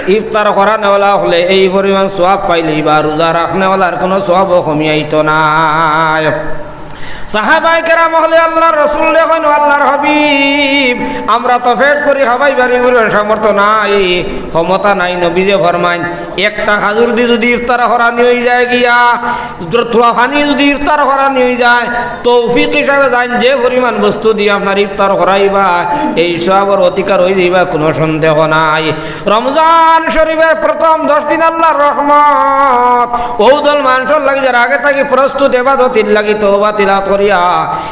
ইফতার করানেওয়ালা অকলে এই পরিমাণ সওয়াব পাইলাইবা, রোজা রাখনেওয়ালার কুনু সওয়াবও কমি আইতো নায়। সাহাবায়ে কেরাম অকলে আল্লার রসুলরে কইন, "ও আল্লার হাবিব, আমরা তো পেট ভরি খাবাইবার পরিমাণ সামর্থ্য নাই, ক্ষমতা নাই।" নবীজিয়ে ফরমাইন, "একটা খাজুর দি যুদি ইফতার করানি অইযায় গিয়া, থুড়া পানি যুদি ইফতার করানি অইযায়, তৌফিক হিসাবে যেইন যে পরিমাণ বস্তু দি আপনার ইফতার করাইবা, এই সওয়াবর অধিকার অইযাইবা, কুনু সন্দেহ নাই।" রমজান শরীফর প্রথম দশ দিন আল্লার রহমত। অউ দল মানষর লাগি যারা আগে থাকি প্রস্তুত ইবাদতির লাগি তওবা তিলাওয়াত করিয়া,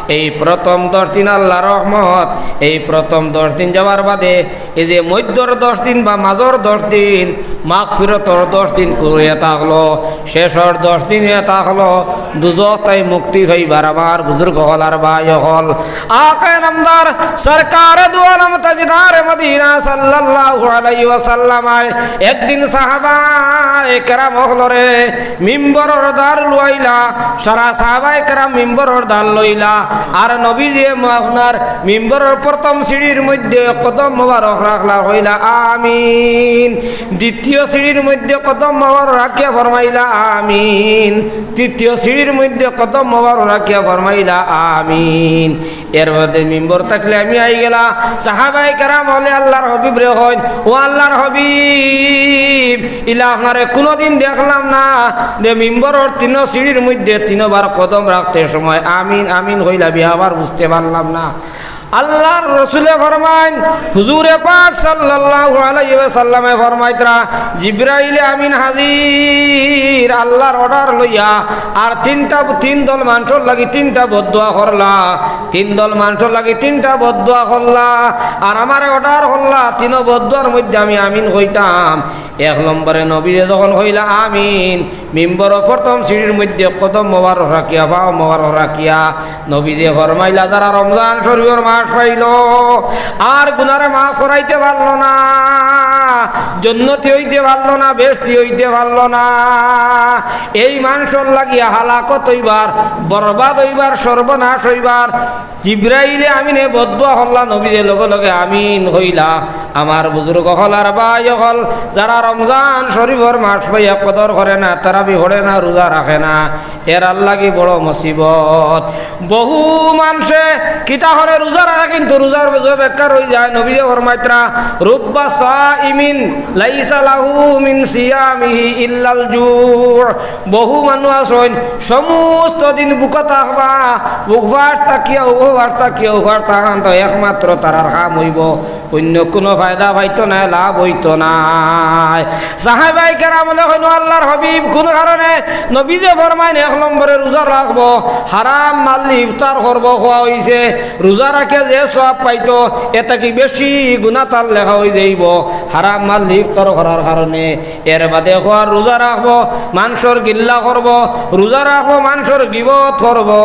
এই প্রথম দশ দিন আল্লার রহমত। এই প্রথম দশ দিন যাওয়ার বাদে এই যে মধ্যর দশ দিন বা মাঝর দশ দিন, মাগফিরতর দশ দিন কুরুয়ে থাকলো, শেষর দশ দিন অইয়া থাকলো, দুজখ থাকি মুক্তি পাইবার আমার বুজুর্গ অকল আর ভাই অকল। আকায়ে নামদার সরকারে দু আলম তাজদারে মদিনা সাল্লাল্লাহু আলাইহি ওয়াসাল্লামে একদিন সাহাবায়ে কেরাম অকলরে মিম্বরর দ্বার লইলা, সারা সাহাবায়ে কেরাম মিম্বরর দ্বার লইলা। আর নবীজিয়ে ম-, আপনার মিম্বরর প্রথম সিঁড়ির মধ্যে কদম মোবারক রাখলা, কইলা, "আমিন।" দ্বিতীয় সিঁড়ির মধ্যে কদম মোবারক রাখিয়া ফরমাইলা, "আমিন।" তৃতীয় সিঁড়ির মধ্যে কদম মোবারক রাখিয়া ফরমাইলা, "আমিন।" এর বাদে মিম্বর থাকি লামি আইগেলা। সাহাবায়ে কেরাম অকলে আল্লার হাবিবরে কইন, "ও আল্লার হাবিব, ইলা আপনারে কুনুদিন দেখলাম না যে মিম্বরর তিনো সিঁড়ির মধ্যে তিনোবার কদম রাখতে সময় আমিন, আমিন কইলা, বিয়াবার বুঝতে পারলাম না।" আল্লার রসুলে ফরমাইন, হুজুরে পাক সাল্লাল্লাহু আলাইহি ওয়াসাল্লামে ফরমাইতরা, "জিব্রাইলে আমিন হাজির, আল্লার order লইয়া, আর তিনটা, তিন দল মানষর লাগি তিনটা বদদোয়া করলা।" তিন দল মানষর লাগি তিনটা বদদোয়া করলা, আর আমারে order করলা, তিনো বদদোয়ার মধ্যে আমি আমিন কইতাম। এক নম্বরে নবীয়ে যখন কইলা আমিন, মিম্বরর প্রথম সিঁড়ির মধ্যে কদম মোবারক রাখিয়া, পাও মোবারক রাখিয়া, নবীজিয়ে ফরমাইলা, যারা রমজান শরীফর মাস পাইলো, আর গুনারে মাফ করাইতে পারলো না, জন্নতি অইতে পারলো না, বেহেশতি অইতে পারলো না, এই মানষর লাগিয়া হালাকত অইবার, বরবাদ অইবার, সর্বনাশ অইবার, জিব্রাইলে আমিনে বদদোয়া করলা, নবীয়ে লগে লগে আমিন কইলা। আমার বুজুর্গ অকল আর ভাই অকল, যারা রমজান শরীফর মাস পাইয়া কদর করে না, তারাবি পড়ে না, রোজা রাখে না, এরার লাগি বড় মুসিবত। বহু মানষে কিতা করে রোজা রাখে, কিন্তু রোজার বুঝে বেকার অইযায়। নবীয়ে ফরমাইতরা, "রুব্বা সাইমিন লাইসা লাহু মিন সিয়ামিহি ইল্লাল জু'।" বহু মানুষ আছইন, সমস্ত দিন ভুকা থাকবা, উপবাস থাকিয়া, উপবাস থাকিয়া, উপবাস থাকইন তো একমাত্র তারার কাম অইবো, অইন্য কুনু ফায়দা পাইতো নায়, লাভ অইতো নায়। সাহাবায়ে কেরামে কইন, "আল্লাহর হাবিব, কুন কারণে?" নবীজি ফরমাইন, "এক নম্বরে রোজা রাখবো, হারাম মালদি ইফতার করবো, খাওয়া অইছে, রোজা রাখিয়া যে সওয়াব পাইতো, এর থাকি বেশি গুনা তার লেখা অইযাইবো হারাম মালদি ইফতার করার কারণে।" এর বাদে কয় রোজা রাখবো, মানষর গিল্লা করবো, রোজা রাখবো, মানষর গিবত করবো,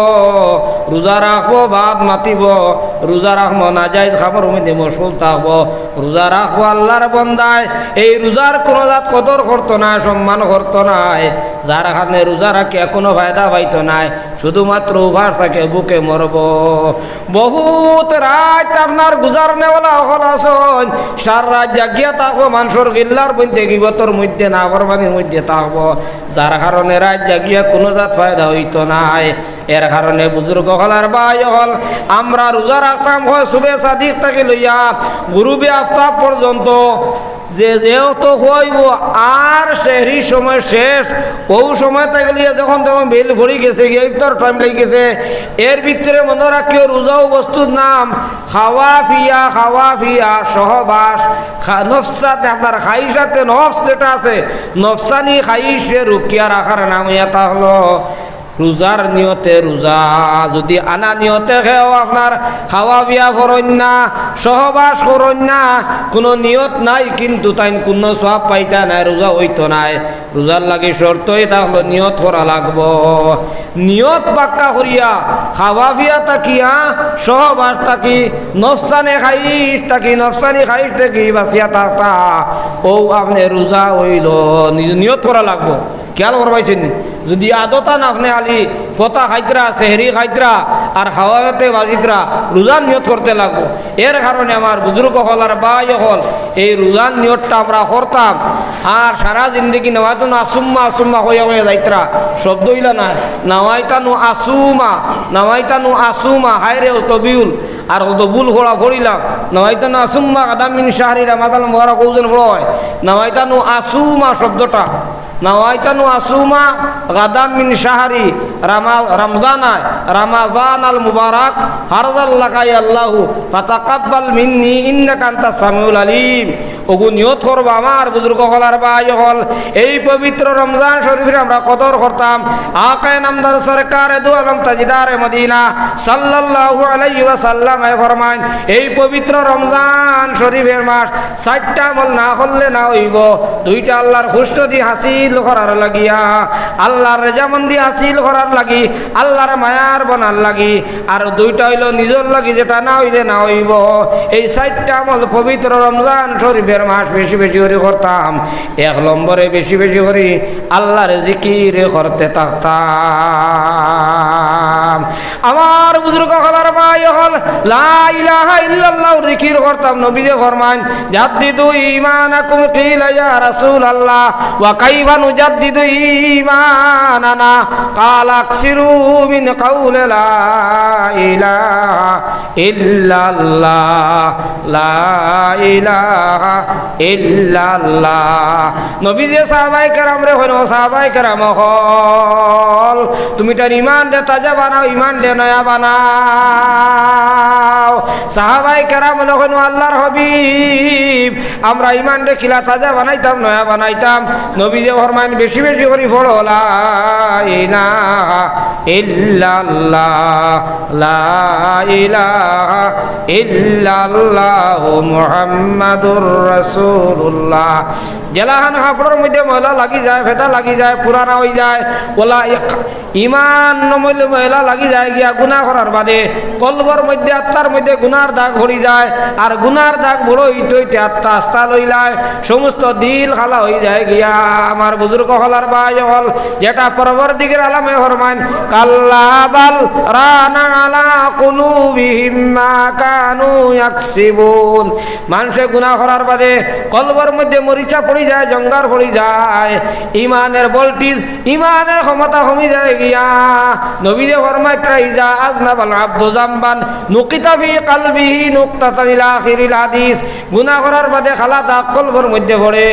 রোজা রাখবো, বাদ মাতিবো, রোজা রাখবো, নাজায়েজ কামর মধ্যে মশগুল থাকবো, রোজা রাখবো আল্লাহর বন্দায়। এই রোজার কুনু জাত কদর করতো নায়, সম্মান করতো নায়, যার কারণে রোজা রাখিয়া কুনু ফায়দা পাইতো নায়, শুধুমাত্র উপাস থাকে ভুকে মরবো। বহুত রাইত আপনার গুজারনেওয়ালা অকল আছইন, সারা রাইত জাগিয়া থাকবো, মানষর গিল্লার মধ্যে, গিবতর মধ্যে, নাফরমানির মধ্যে থাকবো, যার কারণে রাইত জাগিয়া কুনু জাত ফায়দা অইতো নায়। এর কারণে বুজুর্গ অকল আর ভাই অকল, আমরা রোজা রাখতাম অয় সুবে সাদিক থাকি লইয়া গুরুবে আফতাব পর্যন্ত, যে যেহেতু খাওয়াইবো আর সেহরির সময় শেষ, অউ সময় থাকি লইয়া যখন তখন বেইল পড়ি গেছে গিয়া, ইফতার টাইম লাগি গেছে, এর ভিতরে মনো রাখিও রোজাও বস্তুর নাম খাওয়া পিয়া, খাওয়া পিয়া, সহবাস, খা-, নফসাতে আপনার খাইশাতে নফস যেটা আছে, নফসানি খাইশরে রুকিয়া রাখার নাম অইয়া থাকলো রোজার নিয়তে রোজা। যদি আনা নিয়তে কেউ আপনার খাওয়া পিয়া করইন না, সহবাস করইন না, কুনু নিয়ত নাই, কিন্তু তাইন কুনু সওয়াব পাইতা নায়, রোজা অইতো নায়। রোজার লাগি শর্ত অইয়া থাকলো নিয়ত করা লাগবো। নিয়ত পাক্কা করিয়া খাওয়া পিয়া থাকিয়া, সহবাস থাকি, নফসানে খাইশ থাকি, নফসানি খাইশ থাকি বাঁচিয়া থাকতা, অউ আপনে রোজা অইলো, নিজ নিয়ত করা লাগবো। খেয়াল করবাইছইন নি? যদি আদতান আপনে খালি ফতা খাইতরা, সেহরি খাইতরা, আর খাওয়াতে বাজিতরা, রোজার নিয়ত করতে লাগবো। এর কারণে আমার বুজুর্গ অকল আর ভাই অকল, এই রোজার নিয়তটা আমরা করতাম। আর সারা জিন্দেগি নাওয়াইতানু আসুম্মা, আসুম্মা কইয়া কইয়া যাইতরা, শব্দ অইলা না। নাওয়াইতানু আসুমা, নাওয়াইতানু আসুমা, হায় রে অত ভুল, আর অত ভুল করা পড়িলাম। নাওয়াইতানু আসুম্মা গাদাম মিন শাহরি রামাদান মুবারক অউ যেন পড়া অয়। নাওয়াইতানু আসুমা শব্দটা নাওয়াইতানু আসুমা গাদাম মিন শাহরি রামা-, রমজানায়, রামাদানাল মুবারক, ফারজাল লাকা ইয়া আল্লাহু, ফাতাকাব্বাল মিন্নি ইন্নাকা আনতাস সামিউল আলিম। অগু নিয়ত করবা আমার বুজুর্গ অকল আর ভাই অকল, এই পবিত্র রমজান শরীফরে আমরা কদর করতাম। আকায়ে নামদার সরকারে দু আলম তাজদারে মদিনা সাল্লাল্লাহু আলাইহি ওয়াসাল্লামে ফরমাইন, এই পবিত্র রমজান শরীফের মাস চাইরটা আমল না করলে না অইবো। দুইটা আল্লাহর খুশনদি হাসিল করার লাগিয়া, আল্লাহর রেজামন্দি হাসিল করার লাগি, আল্লাহর মায়ার বনার লাগি, আর দুইটা অইলো নিজর লাগি, যেটা না অইলে না অইবো। এই চাইরটা আমল পবিত্র রমজান শরীফের মাস বেশি বেশি করি করতাম। এক নম্বরে বেশি বেশি করি আল্লাহর জিকির করতে থাকতাম। আমার বুজুর্গ অকল আর ভাই অকল, লা ইলাহা ইল্লাল্লাহর জিকির করতাম। নবীজি ফরমাইন, "জাদ্দিদু ঈমানাকুম।" কিলা ইয়া রাসূলাল্লাহ, "ওয়া কাইফা নুজাদ্দিদু ঈমানানা?" ক্বালা, "আকসিরু মিন কাওলি লা ইলাহা ইল্লাল্লাহ, লা ইলাহা ইল্লাল্লাহ।" নবীজি সাহাবায়ে কেরামরে কইন, "ও সাহাবায়ে কেরাম অকল, তুমি তার ইমানরে তাজা বানাও, ইমানরে নয়া বানাও।" সাহাবায়ে কেরাম অকলে কইন, "ও আল্লাহর হাবিব, আমরা ইমানরে কিলা তাজা বানাইতাম, নয়া বানাইতাম?" নবীজি ফরমাইন, "বেশি বেশি করি পড়ো, লা ইলাহা ইল্লাল্লাহ, লা ইলাহা ইল্লাল্লাহু মুহাম্মাদুর রাসূলুল্লাহ।" যেলাখান কাপড়র মধ্যে ময়লা লাগি যায়, ফেদা লাগি যায়, পুরানা অই যায়, অলা ইমানর মধ্যে ময়লা লাগি যায় গিয়া গুনা করার বাদে, কলবর মধ্যে, আত্মার মধ্যে গুনার দাগ পড়ি যায়, আর গুনার দাগ বড় অইতে অইতে আত্মা আস্তা লইলায়, সমস্ত দিল কালা অই যায় গিয়া। আমার বুজুর্গ অকল আর ভাই অকল, যেটা পরওয়ারদিগারে আলমে ফরমাইন, "কাল্লা বাল রানা আলা কুলুবিহিম মা কানু ইয়াকসিবুন।" মানষে গুনা করার বাদে কলবর মধ্যে মরিচা পড়ি যায়, জঙ্গার পড়ি যায়, ইমানর ভোল্টেজ, ইমানর ক্ষমতা কমি যায় গিয়া। নবীজি ফরমাইতরা, "ইজা আজনাবাল আবদু জামবান নুকিতা ফি কালবিহি নুকতাতান ইলা আখিরিল হাদিস। গুনাহ করার বাদে কালা দাগ কলবর মধ্যে পড়ে,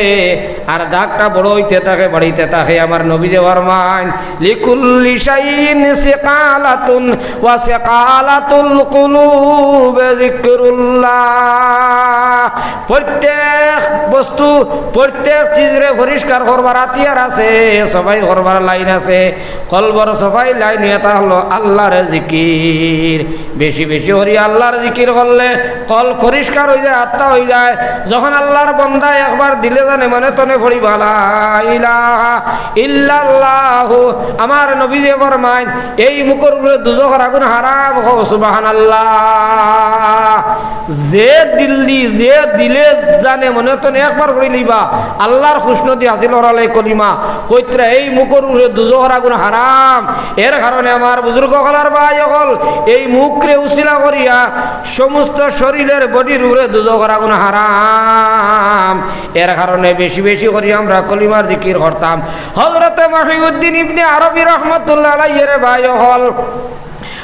আর দাগটা বড় অইতে থাকে, বাড়িতে থাকে। আমার নবীজি ফরমাইন, লিকুল্লি শাইইন সিকালাতুন ওয়া সিকালাতুল কুলুব যিকরুল্লাহ। প্রত্যেক বস্তু, প্রত্যেক চিজরে পরিষ্কার করবার আতিয়ার আছে, সাফাই করবার লাইন আছে। কলবর সাফাই লাইন এটা হলো আল্লাহর জিকির। বেশি বেশি করি আল্লাহর জিকির করলে কলব পরিষ্কার অইযায়, আত্মা অইযায়। যখন আল্লাহর বন্দা একবার দিলে জানে মনে তনে পড়িবা, লা ইলাহা ইল্লাল্লাহু, আমার নবীজি ফরমাইন, এই মুখর উপরে দুজখর আগুন হারাম। কও সুবহানাল্লাহ। যে দিল দি, যে দিলে জানে মনে তনে একবার পড়ি লইবা, আল্লাহর খুশনদি হাসিল করার লাগি কলিমা, কইতরা এই মুখর উপরে দুজখর আগুন হারাম। এর কারণে আমার বুজুর্গ অকল আর ভাই অকল, এই মুখরে উছিলা করিয়া সমস্ত শরীরের বডির উপরে দুজখর আগুন হারাম। এর কারণে বেশি বেশি করি আমরা কলিমার জিকির করতাম। হযরতে মহিউদ্দিন ইবনে আরবি রহমতুল্লাহ আলাইহি রে ভাই অকল,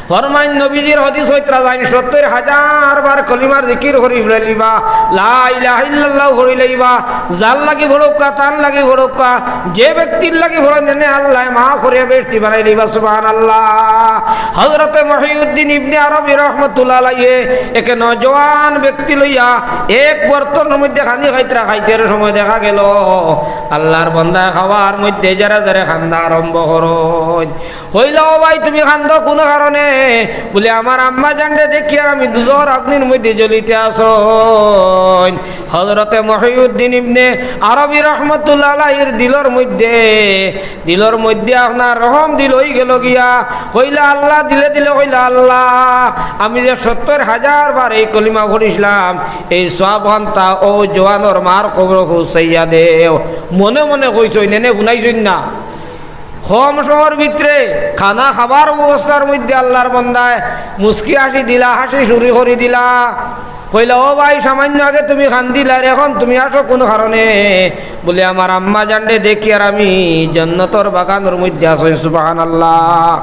ফরমাইন, নবীজির হাদিস অইতরা যাইন, সত্তর হাজার বার কলিমার জিকির করি লইবা, লা ইলাহা ইল্লাল্লাহ পড়ি লইবা, যার লাগি পড়উক্কা, তার লাগি পড়উক্কা, যে ব্যক্তির লাগি পড়ইন, যেনে আল্লায় মাফ করিয়া বেহেশতি বানাই লইবা। সুবহানাল্লাহ। হযরতে মহিউদ্দিন ইবনে আরবি রহমতুল্লাহ আলাইহি একে নওজোয়ান ব্যক্তি লইয়া এক বর্তনর মধ্যে খানি খাইতরা, খাইতে সময় দেখা গেল আল্লাহর বন্দায় খাওয়ার মধ্যে জেরে জেরে কান্দা আরম্ভ করইন। কইলা, "ও ভাই, তুমি কান্দো কুন কারণে?" বলে, "আমার আম্মা জানরে দেখিয়ার আমি দুজখর আগুনর মধ্যে জ্বলিতে আছইন।" হযরতে মহিউদ্দিন ইবনে আরবি রহমতুল্লাহ আলাইহির দিলর মধ্যে, দিলর মধ্যে আপনার রহম দিল অইগেল গিয়া। কইলা, "আল্লাহ", দিলে দিলে কইলা, "আল্লাহ, আমি যে সত্তর হাজার বার এই কলিমা পড়ছিলাম, এই সওয়াব খানতা অউ জোয়ানর মার কবরো পৌঁছাইয়া দেও।" মনে মনে কইছইন, এনে হুনাইছইন না। কম সময়র ভিতরে খানা খাবার অবস্থার মধ্যে আল্লাহর বন্দায় মুচকি হাসি দিলা, হাসি চুরি করি দিলা। কইলা, "ও ভাই, সামান্য আগে তুমি কান্দিলায়, আর এখন তুমি হাসো কুন কারণে?" বলে, "আমার আম্মা জানরে দেখিয়ার আমি জন্নতর বাগানর মধ্যে আছইন।" সুবহানাল্লাহ।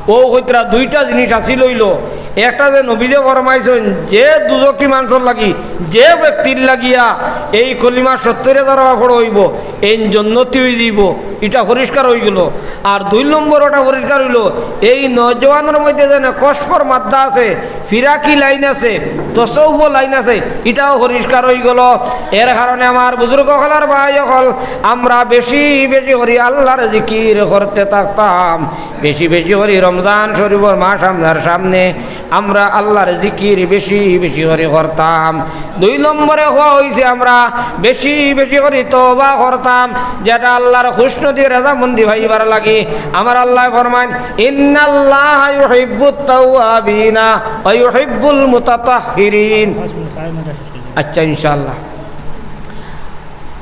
অউ কইতরা দুইটা জিনিস হাসিল অইলো। একটা যে নবীজি ফরমাইছইন, যে দুজখি মানষর লাগি, যে ব্যক্তির লাগিয়া এই কলিমা সত্তর হাজার বার পড়া অইবো, এইন জন্নতি অইযিবো, ইটা পরিষ্কার অইগেল। আর দুই নম্বর ওটা পরিষ্কার অইলো, এই নওজোয়ানর মধ্যে যেন কশফর মাদ্দা আছে, ফিরাকি লাইন আছে, তসৌফ লাইন আছে, ইটাও পরিষ্কার অইগেল। এর কারণে আমার বুজুর্গ অকল আর ভাই অকল, আমরা বেশি বেশি করি আল্লাহর জিকির করতে থাকতাম। বেশি বেশি করি রমজান শরীফর মাস আমরার সামনে, আমরা আল্লাহর জিকির বেশি বেশি করি করতাম। দুই নম্বরে কওয়া অইছে আমরা বেশি বেশি করি তওবা করতাম, যেটা আল্লাহর খুশনদি রেজামন্দি পাইবার লাগি। আমার আল্লায় ফরমাইন, "ইন্নাল্লাহা ইউহিব্বুত তাওয়াবিনা ওয়া ইউহিব্বুল মুতাতাহহিরিন।" আচ্ছা, ইনশাআল্লাহ।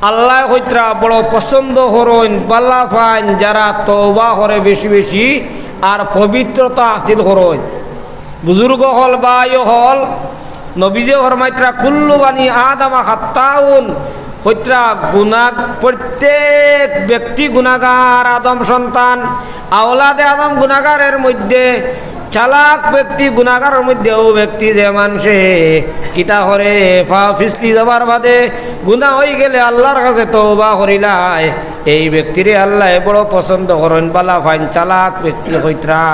আল্লায় কইতরা বড় পছন্দ করইন, বালা পাইন যারা তওবা করে বেশি বেশি আর পবিত্রতা হাসিল করইন। বুজুর্গ অকল, ভাই অকল, নবীজি ফরমাইতরা, "কুল্লু বানি আদমা খাত্তাউন।" কইতরা, গুনা-, প্রত্যেক ব্যক্তি গুনাগার, আদম সন্তান, আওলাদে আদম গুনাগারের মধ্যে চালাক ব্যক্তি গুনাগারর মধ্যে অউ ব্যক্তি যে মানষে কিতা করে, পা ফিসলি যাবার বাদে গুনা অইগেলে আল্লাহর কাছে তওবা করিলায়, এই ব্যক্তিরে আল্লায় বড় পছন্দ করইন, বালা পাইন, চালাক ব্যক্তি কইতরা।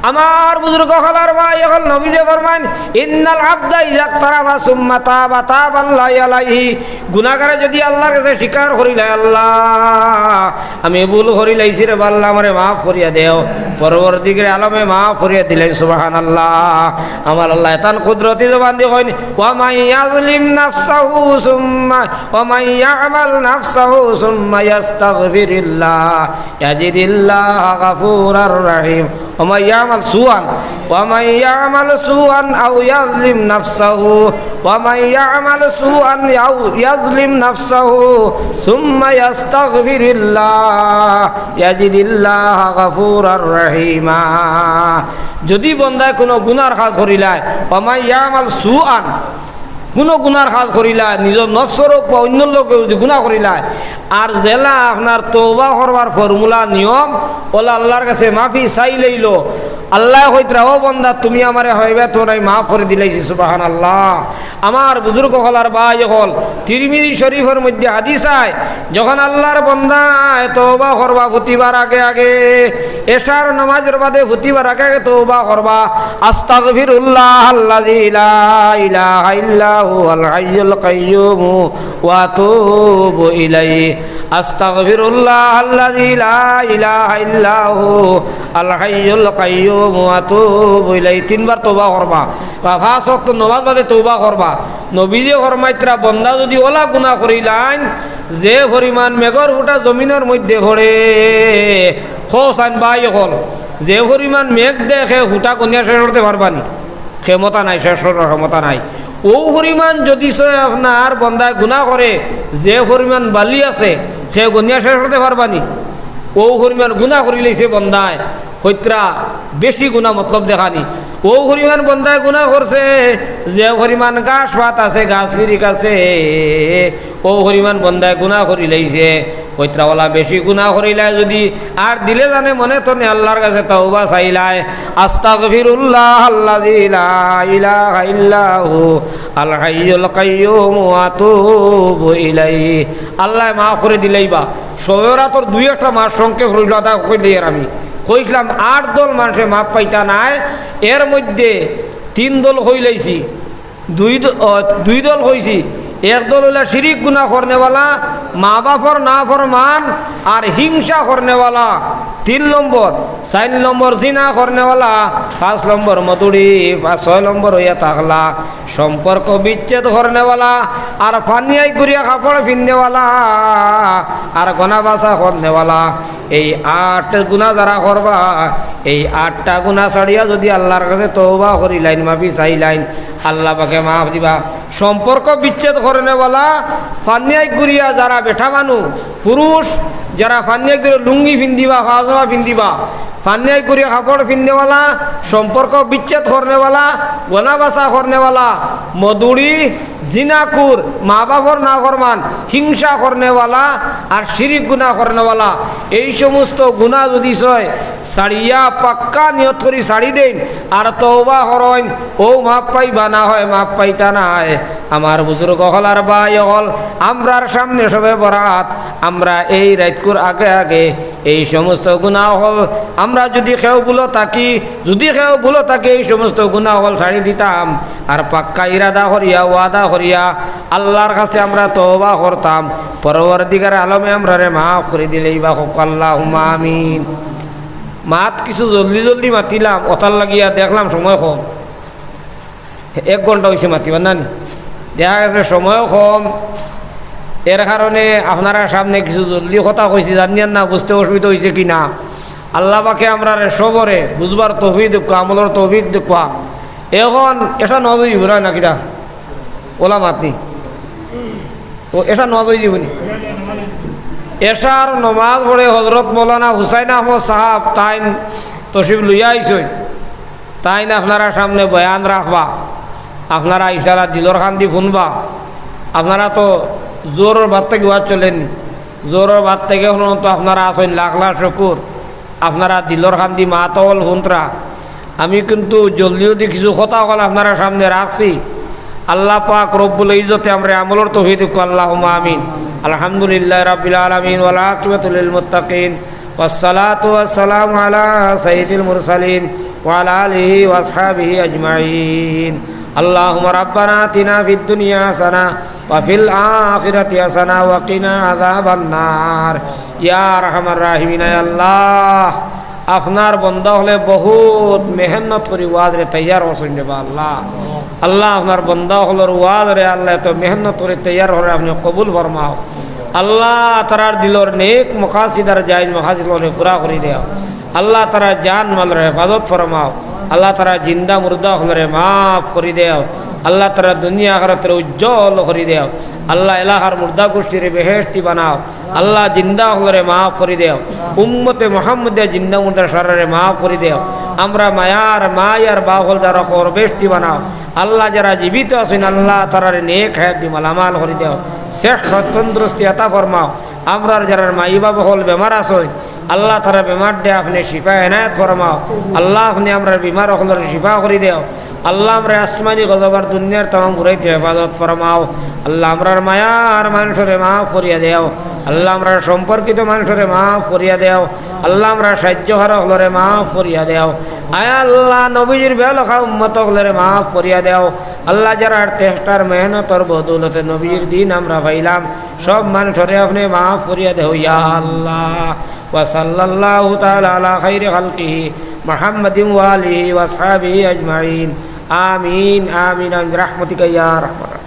আমার বুজুর্গ অকল আর ভাই অকল, নবীজি ফরমাইন, "ইন্নাল আবদা ইযা ইকতারাফা সুম্মা তাবা, তাবাল্লাহু আলাইহি।" গুনাগারে যদি আল্লাহর কাছে স্বীকার করিলায়, "আল্লাহ, আমি ভুল করিলাইছি রে বা আল্লাহ, আমারে মাফ করিয়া দেও।" পরবর্তীকালে আলমে মাফ করিয়া দিলাইন, সুবহানাল্লাহ। আমার আল্লায় তান কুদরতি জবানদি কইন, "ওয়া মান ইয়াজলিম নাফসাহু সুম্মা, ওয়া মান ইয়ামাল নাফসাহু সুম্মা ইয়াস্তাগফিরিল্লাহ ইয়াজিদিল্লাহা গাফুরার রাহিম।" ومن يعمل سوءا، ومن يعمل سوءا أو يظلم نفسه، ومن يعمل سوءا أو يظلم نفسه ثم يستغفر الله يجد الله غفورا رحيما। যদি বন্দায় কুনু গুনার কাজ করিলায়, ومن يعمل سوءا, কুনু গুনার কাজ করিলা, নিজর নফসর অউক বা অইন্যর লগে যদি গুনা করিলা, আর যেলা আপনার তওবা করবার formula নিয়ম, অউলা আল্লাহর কাছে মাফি চাইলাইলো, আল্লায় কইতরা, "ও বন্দা, তুমি আমারে হামাইবায় তো নায়, মাফ করি দিলাইছি।" সুবহানাল্লাহ। আমার বুজুর্গ অকল আর ভাই অকল, তিরমিজি শরীফর মধ্যে হাদিস আয়, যখন আল্লার বন্দায় তওবা করবা ফুতিবার আগে আগে, এশার নামাজর বাদে ফুতিবার আগে আগে তওবা করবা, "আস্তাগফিরুল্লাহাল্লাযী লা ইলাহা ইল্লা হুয়াল হাইয়ুল কাইয়্যুম ওয়া আতুবু ইলাইহি।" আস্তাগফিরুল্লাহাল্লাযী লা ইলাহা ইল্লা হু আল হাইয়ুল কাইয়্যুম ওয়া আতুবু ইলাইহি। তিনবার তওবা করবা, বা পাঁচ ওয়াক্ত নমাজ বাদে তওবা করবা। নবীজিয়ে ফরমাইতরা, বন্দা যুদি অলা গুনা করিলাইন, যে পরিমাণ মেঘর ফুটা জমিনর মধ্যে পড়ে, কও চাইন ভাই অকল, যে পরিমাণ মেঘ দেখে ফুটা গনিয়া শেষ করতে পারবানি? ক্ষমতা নাই, শেষ করার ক্ষমতা নাই। অউ পরিমাণ যুদি সে আপনার বন্দায় গুনা করে, যে পরিমাণ বালি আছে, সে গনিয়া শেষ করতে পারবানি? অউ পরিমাণ গুনা করিলাইছে বন্দায়, কইতরা বেশি গুনা মতলব দেখানি। অউ পরিমাণ বন্দায় গুনা করছে, যে পরিমাণ গাছ পাত আছে, গাছ ফিরিক আছে, অউ পরিমাণ বন্দায় গুনা করিলাইছে। কইতরা অলা বেশি গুনা করিলায় যুদি, আর দিলে জানে মনে তনে আল্লার কাছে তওবা চাইলায়, "আস্তাগফিরুল্লাহাল্লাযী লা ইলাহা ইল্লা হু আল হাইয়ুল কাইয়্যুম ওয়া আতুবু ইলাইহি।" আল্লায় মাফ করি দিলাইবা। শবে বরাতর দুই একটা মাস সংক্ষেপ রইল, আদা কইলে আর আমি কইছিলাম, আট দল মানষে মাফ পাইতা নায়, এর মধ্যে তিন দল কইলাইছি। দুই দ-, অ, দুই দল কইছি। এক দল অইলা শিরিক গুনা করনেওয়ালা, মা বাপর নাফরমান আর হিংসা করনেওয়ালা, তিন নম্বর। চাইর নম্বর জিনা করনেওয়ালা, পাঁচ নম্বর মদুড়ি, পাঁচ, ছয় নম্বর অইয়া থাকলা সম্পর্ক বিচ্ছেদ করনেওয়ালা, আর ফানিয়াই করিয়া কাপড় ফিন্দেওয়ালা, আর গনা বাসা করনেওয়ালা। এই আট গুনা যারা করবা, এই আটটা গুনা ছাড়িয়া যুদি আল্লার কাছে তওবা করিলাইন, মাফি চাইলাইন, আল্লা পাকে মাফ দিবা। সম্পর্ক বিচ্ছেদ করনেওয়ালা, ফানিয়াই করিয়া যারা বেটা মানু, পুরুষ, যারা ফানিয়াই করিয়া লুঙ্গি ফিন্দিবা, পাজামা ফিন্দিবা, ফানিয়াই করিয়া কাপড় ফিন্দেওয়ালা, সম্পর্ক বিচ্ছেদ করনেওয়ালা, গনা বাসা করনেওয়ালা, মদুড়ি, জিনাকুর, মা বাপর নাফরমান, হিংসা করনেওয়ালা আর শিরিক গুনা করনেওয়ালা, এই সমস্ত গুনা যুদি ছয় ছাড়িয়া পাক্কা নিয়ত করি ছাড়ি দেইন আর তওবা করইন, অউ মাফ পাইবা না হয়, মাফ পাইতা নায়। আমার বুজুর্গ অকল আর ভাই অকল, আমরার সামনে শবে বরাত, আমরা এই রাইতকুর আগে আগে এই সমস্ত গুনা অকল, আমরা যুদি কেউ ভুলো থাকি, যুদি কেউ ভুলো থাকি, এই সমস্ত গুনা অকল ছাড়ি দিতাম, আর পাক্কা ইরাদা করিয়া, ওয়াদা করিয়া আল্লার কাছে আমরা তওবা করতাম, পরওয়ারদিগার আলমে আমরারে মাফ করি দিলাইবা, কউক্কা আল্লাহুম্মা আমিন। মাত কিছু জলদি জলদি মাতিলাম, অতার লাগিয়া দেখলাম সময় কম। এক ঘন্টা অইছে মাতিবার নানি, দেখা গেছে সময়ও কম, এর কারণে আপনারার সামনে কিছু জলদি কথা কইছি, জানিয়ার না বুঝতে অসুবিধা অইছে কি না। আল্লা পাকে আমরারে সবরে বুঝবার তৌফিক দেউক্কা, আমলর তৌফিক দেউক্কা। এখন এশার নমাজ অইবো না, না কিতা? অলা মাতনি। ও, এশার নমাজ অইযিবো নি? এশার নমাজ পড়ে হজরত মৌলানা হুসাইন আহমদ সাহেব তাইন তশরিফ লইয়া আইছইন। তাইন আপনারার সামনে বয়ান রাখবা, আপনারা ইশারা দিলর কান্দি হুনবা। আপনারা তো জোহরর বাদ থাকি ওয়াজ চলেনি, জোহরর বাদ থাকি হুনন তো আপনারা আছইন, লাখ লাখ শুকুর। আপনারা দিলর কান্দি মাত অকল হুনতরা। আমি কিন্তু জলদি জলদি কিছু কথা অকল আপনারার সামনে রাখছি। আল্লা পাক রব্বুল ইজ্জতে আমরারে আমলর তৌফিক দেউক্কা, আল্লাহুম্মা আমিন। আলহামদুলিল্লাহি রাব্বিল আলামিন, ওয়াল আকিবাতু লিল মুত্তাকিন, ওয়াসসালাতু ওয়াসসালামু আলা সাইয়্যিদিল মুরসালিন, ওয়া আলা আলিহি ওয়া আসহাবিহি আজমাইন। আল্লাহুম্মা রাব্বানা আতিনা ফিদ দুনিয়া হাসানা, ওয়া ফিল আখিরাতি হাসানা, ওয়া কিনা আযাবান নার। ইয়া আরহামার রাহিমিন, আয় আল্লাহ, আপনার বন্দা অকলে বহুত মেহনত করি ওয়াজরে তৈয়ার করছইন রে বা আল্লাহ। আল্লাহ, আপনার বন্দা অকলর ওয়াজরে আল্লাহ এত মেহনত করি তৈয়ার করে আপনে কবুল ফরমাও। আল্লাহ, তারার দিলর নেক মকাসিদ আর জায়েজ মকাসিদ অকলরে পুরা করি দেও। আল্লাহ, তারার জান মালর হেফাজত ফরমাও। আল্লাহ, তারার জিন্দা মুর্দা অকলরে মাফ করি দেও। আল্লাহ, তারার দুনিয়া আখিরাতরে উজ্জ্বল করি দেও। আল্লাহ, এলাকার মুর্দা গোষ্ঠীরে বেহেশতি বানাও। আল্লাহ, জিন্দা অকলরে মাফ করি দেও। উম্মতে মুহাম্মদিয়া জিন্দা মুর্দা সারারে মাফ করি দেও। আমরা মায়ার, মায়ার বাপ অকল যারা কবর বেহেশতি বানাও। আল্লাহ, যারা জীবিত আছইন, আল্লাহ, তারারে নেক হায়াত দি মালামাল করি দেও। সেহত তন্দুরুস্তি আতা ফরমাও। আমরার যারার মাই বাপ অকল বেমার আছইন, আল্লাহ, তারার বেমার দে আপনে শিফা এনায়েত ফরমাও। আল্লাহ, আপনে আমরার বেমার অকলর শিফা করি দেও। আল্লাহ, আমরারে আসমানি গজব আর দুনিয়ার তামাম বুরাইতে হেফাজত ফরমাও। আল্লাহ, আমরার মায়ার মানষরে মাফ করিয়া দেও। আল্লাহ, আমরার সম্পর্কিত মানষরে মাফ করিয়া দেও। আল্লাহ, আমরার সাহায্যকারী অকলরে মাফ করিয়া দেও। আয় আল্লাহ, নবীজির বেয়ালাখা উম্মত অকলরে মাফ করিয়া দেও। আল্লাহ, যারার চেষ্টার মেহনতর বদৌলতে নবীজির দিন আমরা পাইলাম, সব মানষরে আপনে মাফ করিয়া দেও, ইয়া আল্লাহ। وصلى الله تعالى على خير خلقه محمد وآله وأصحابه أجمعين. آمين، آمين، آمين، برحمتك يا أرحم الراحمين.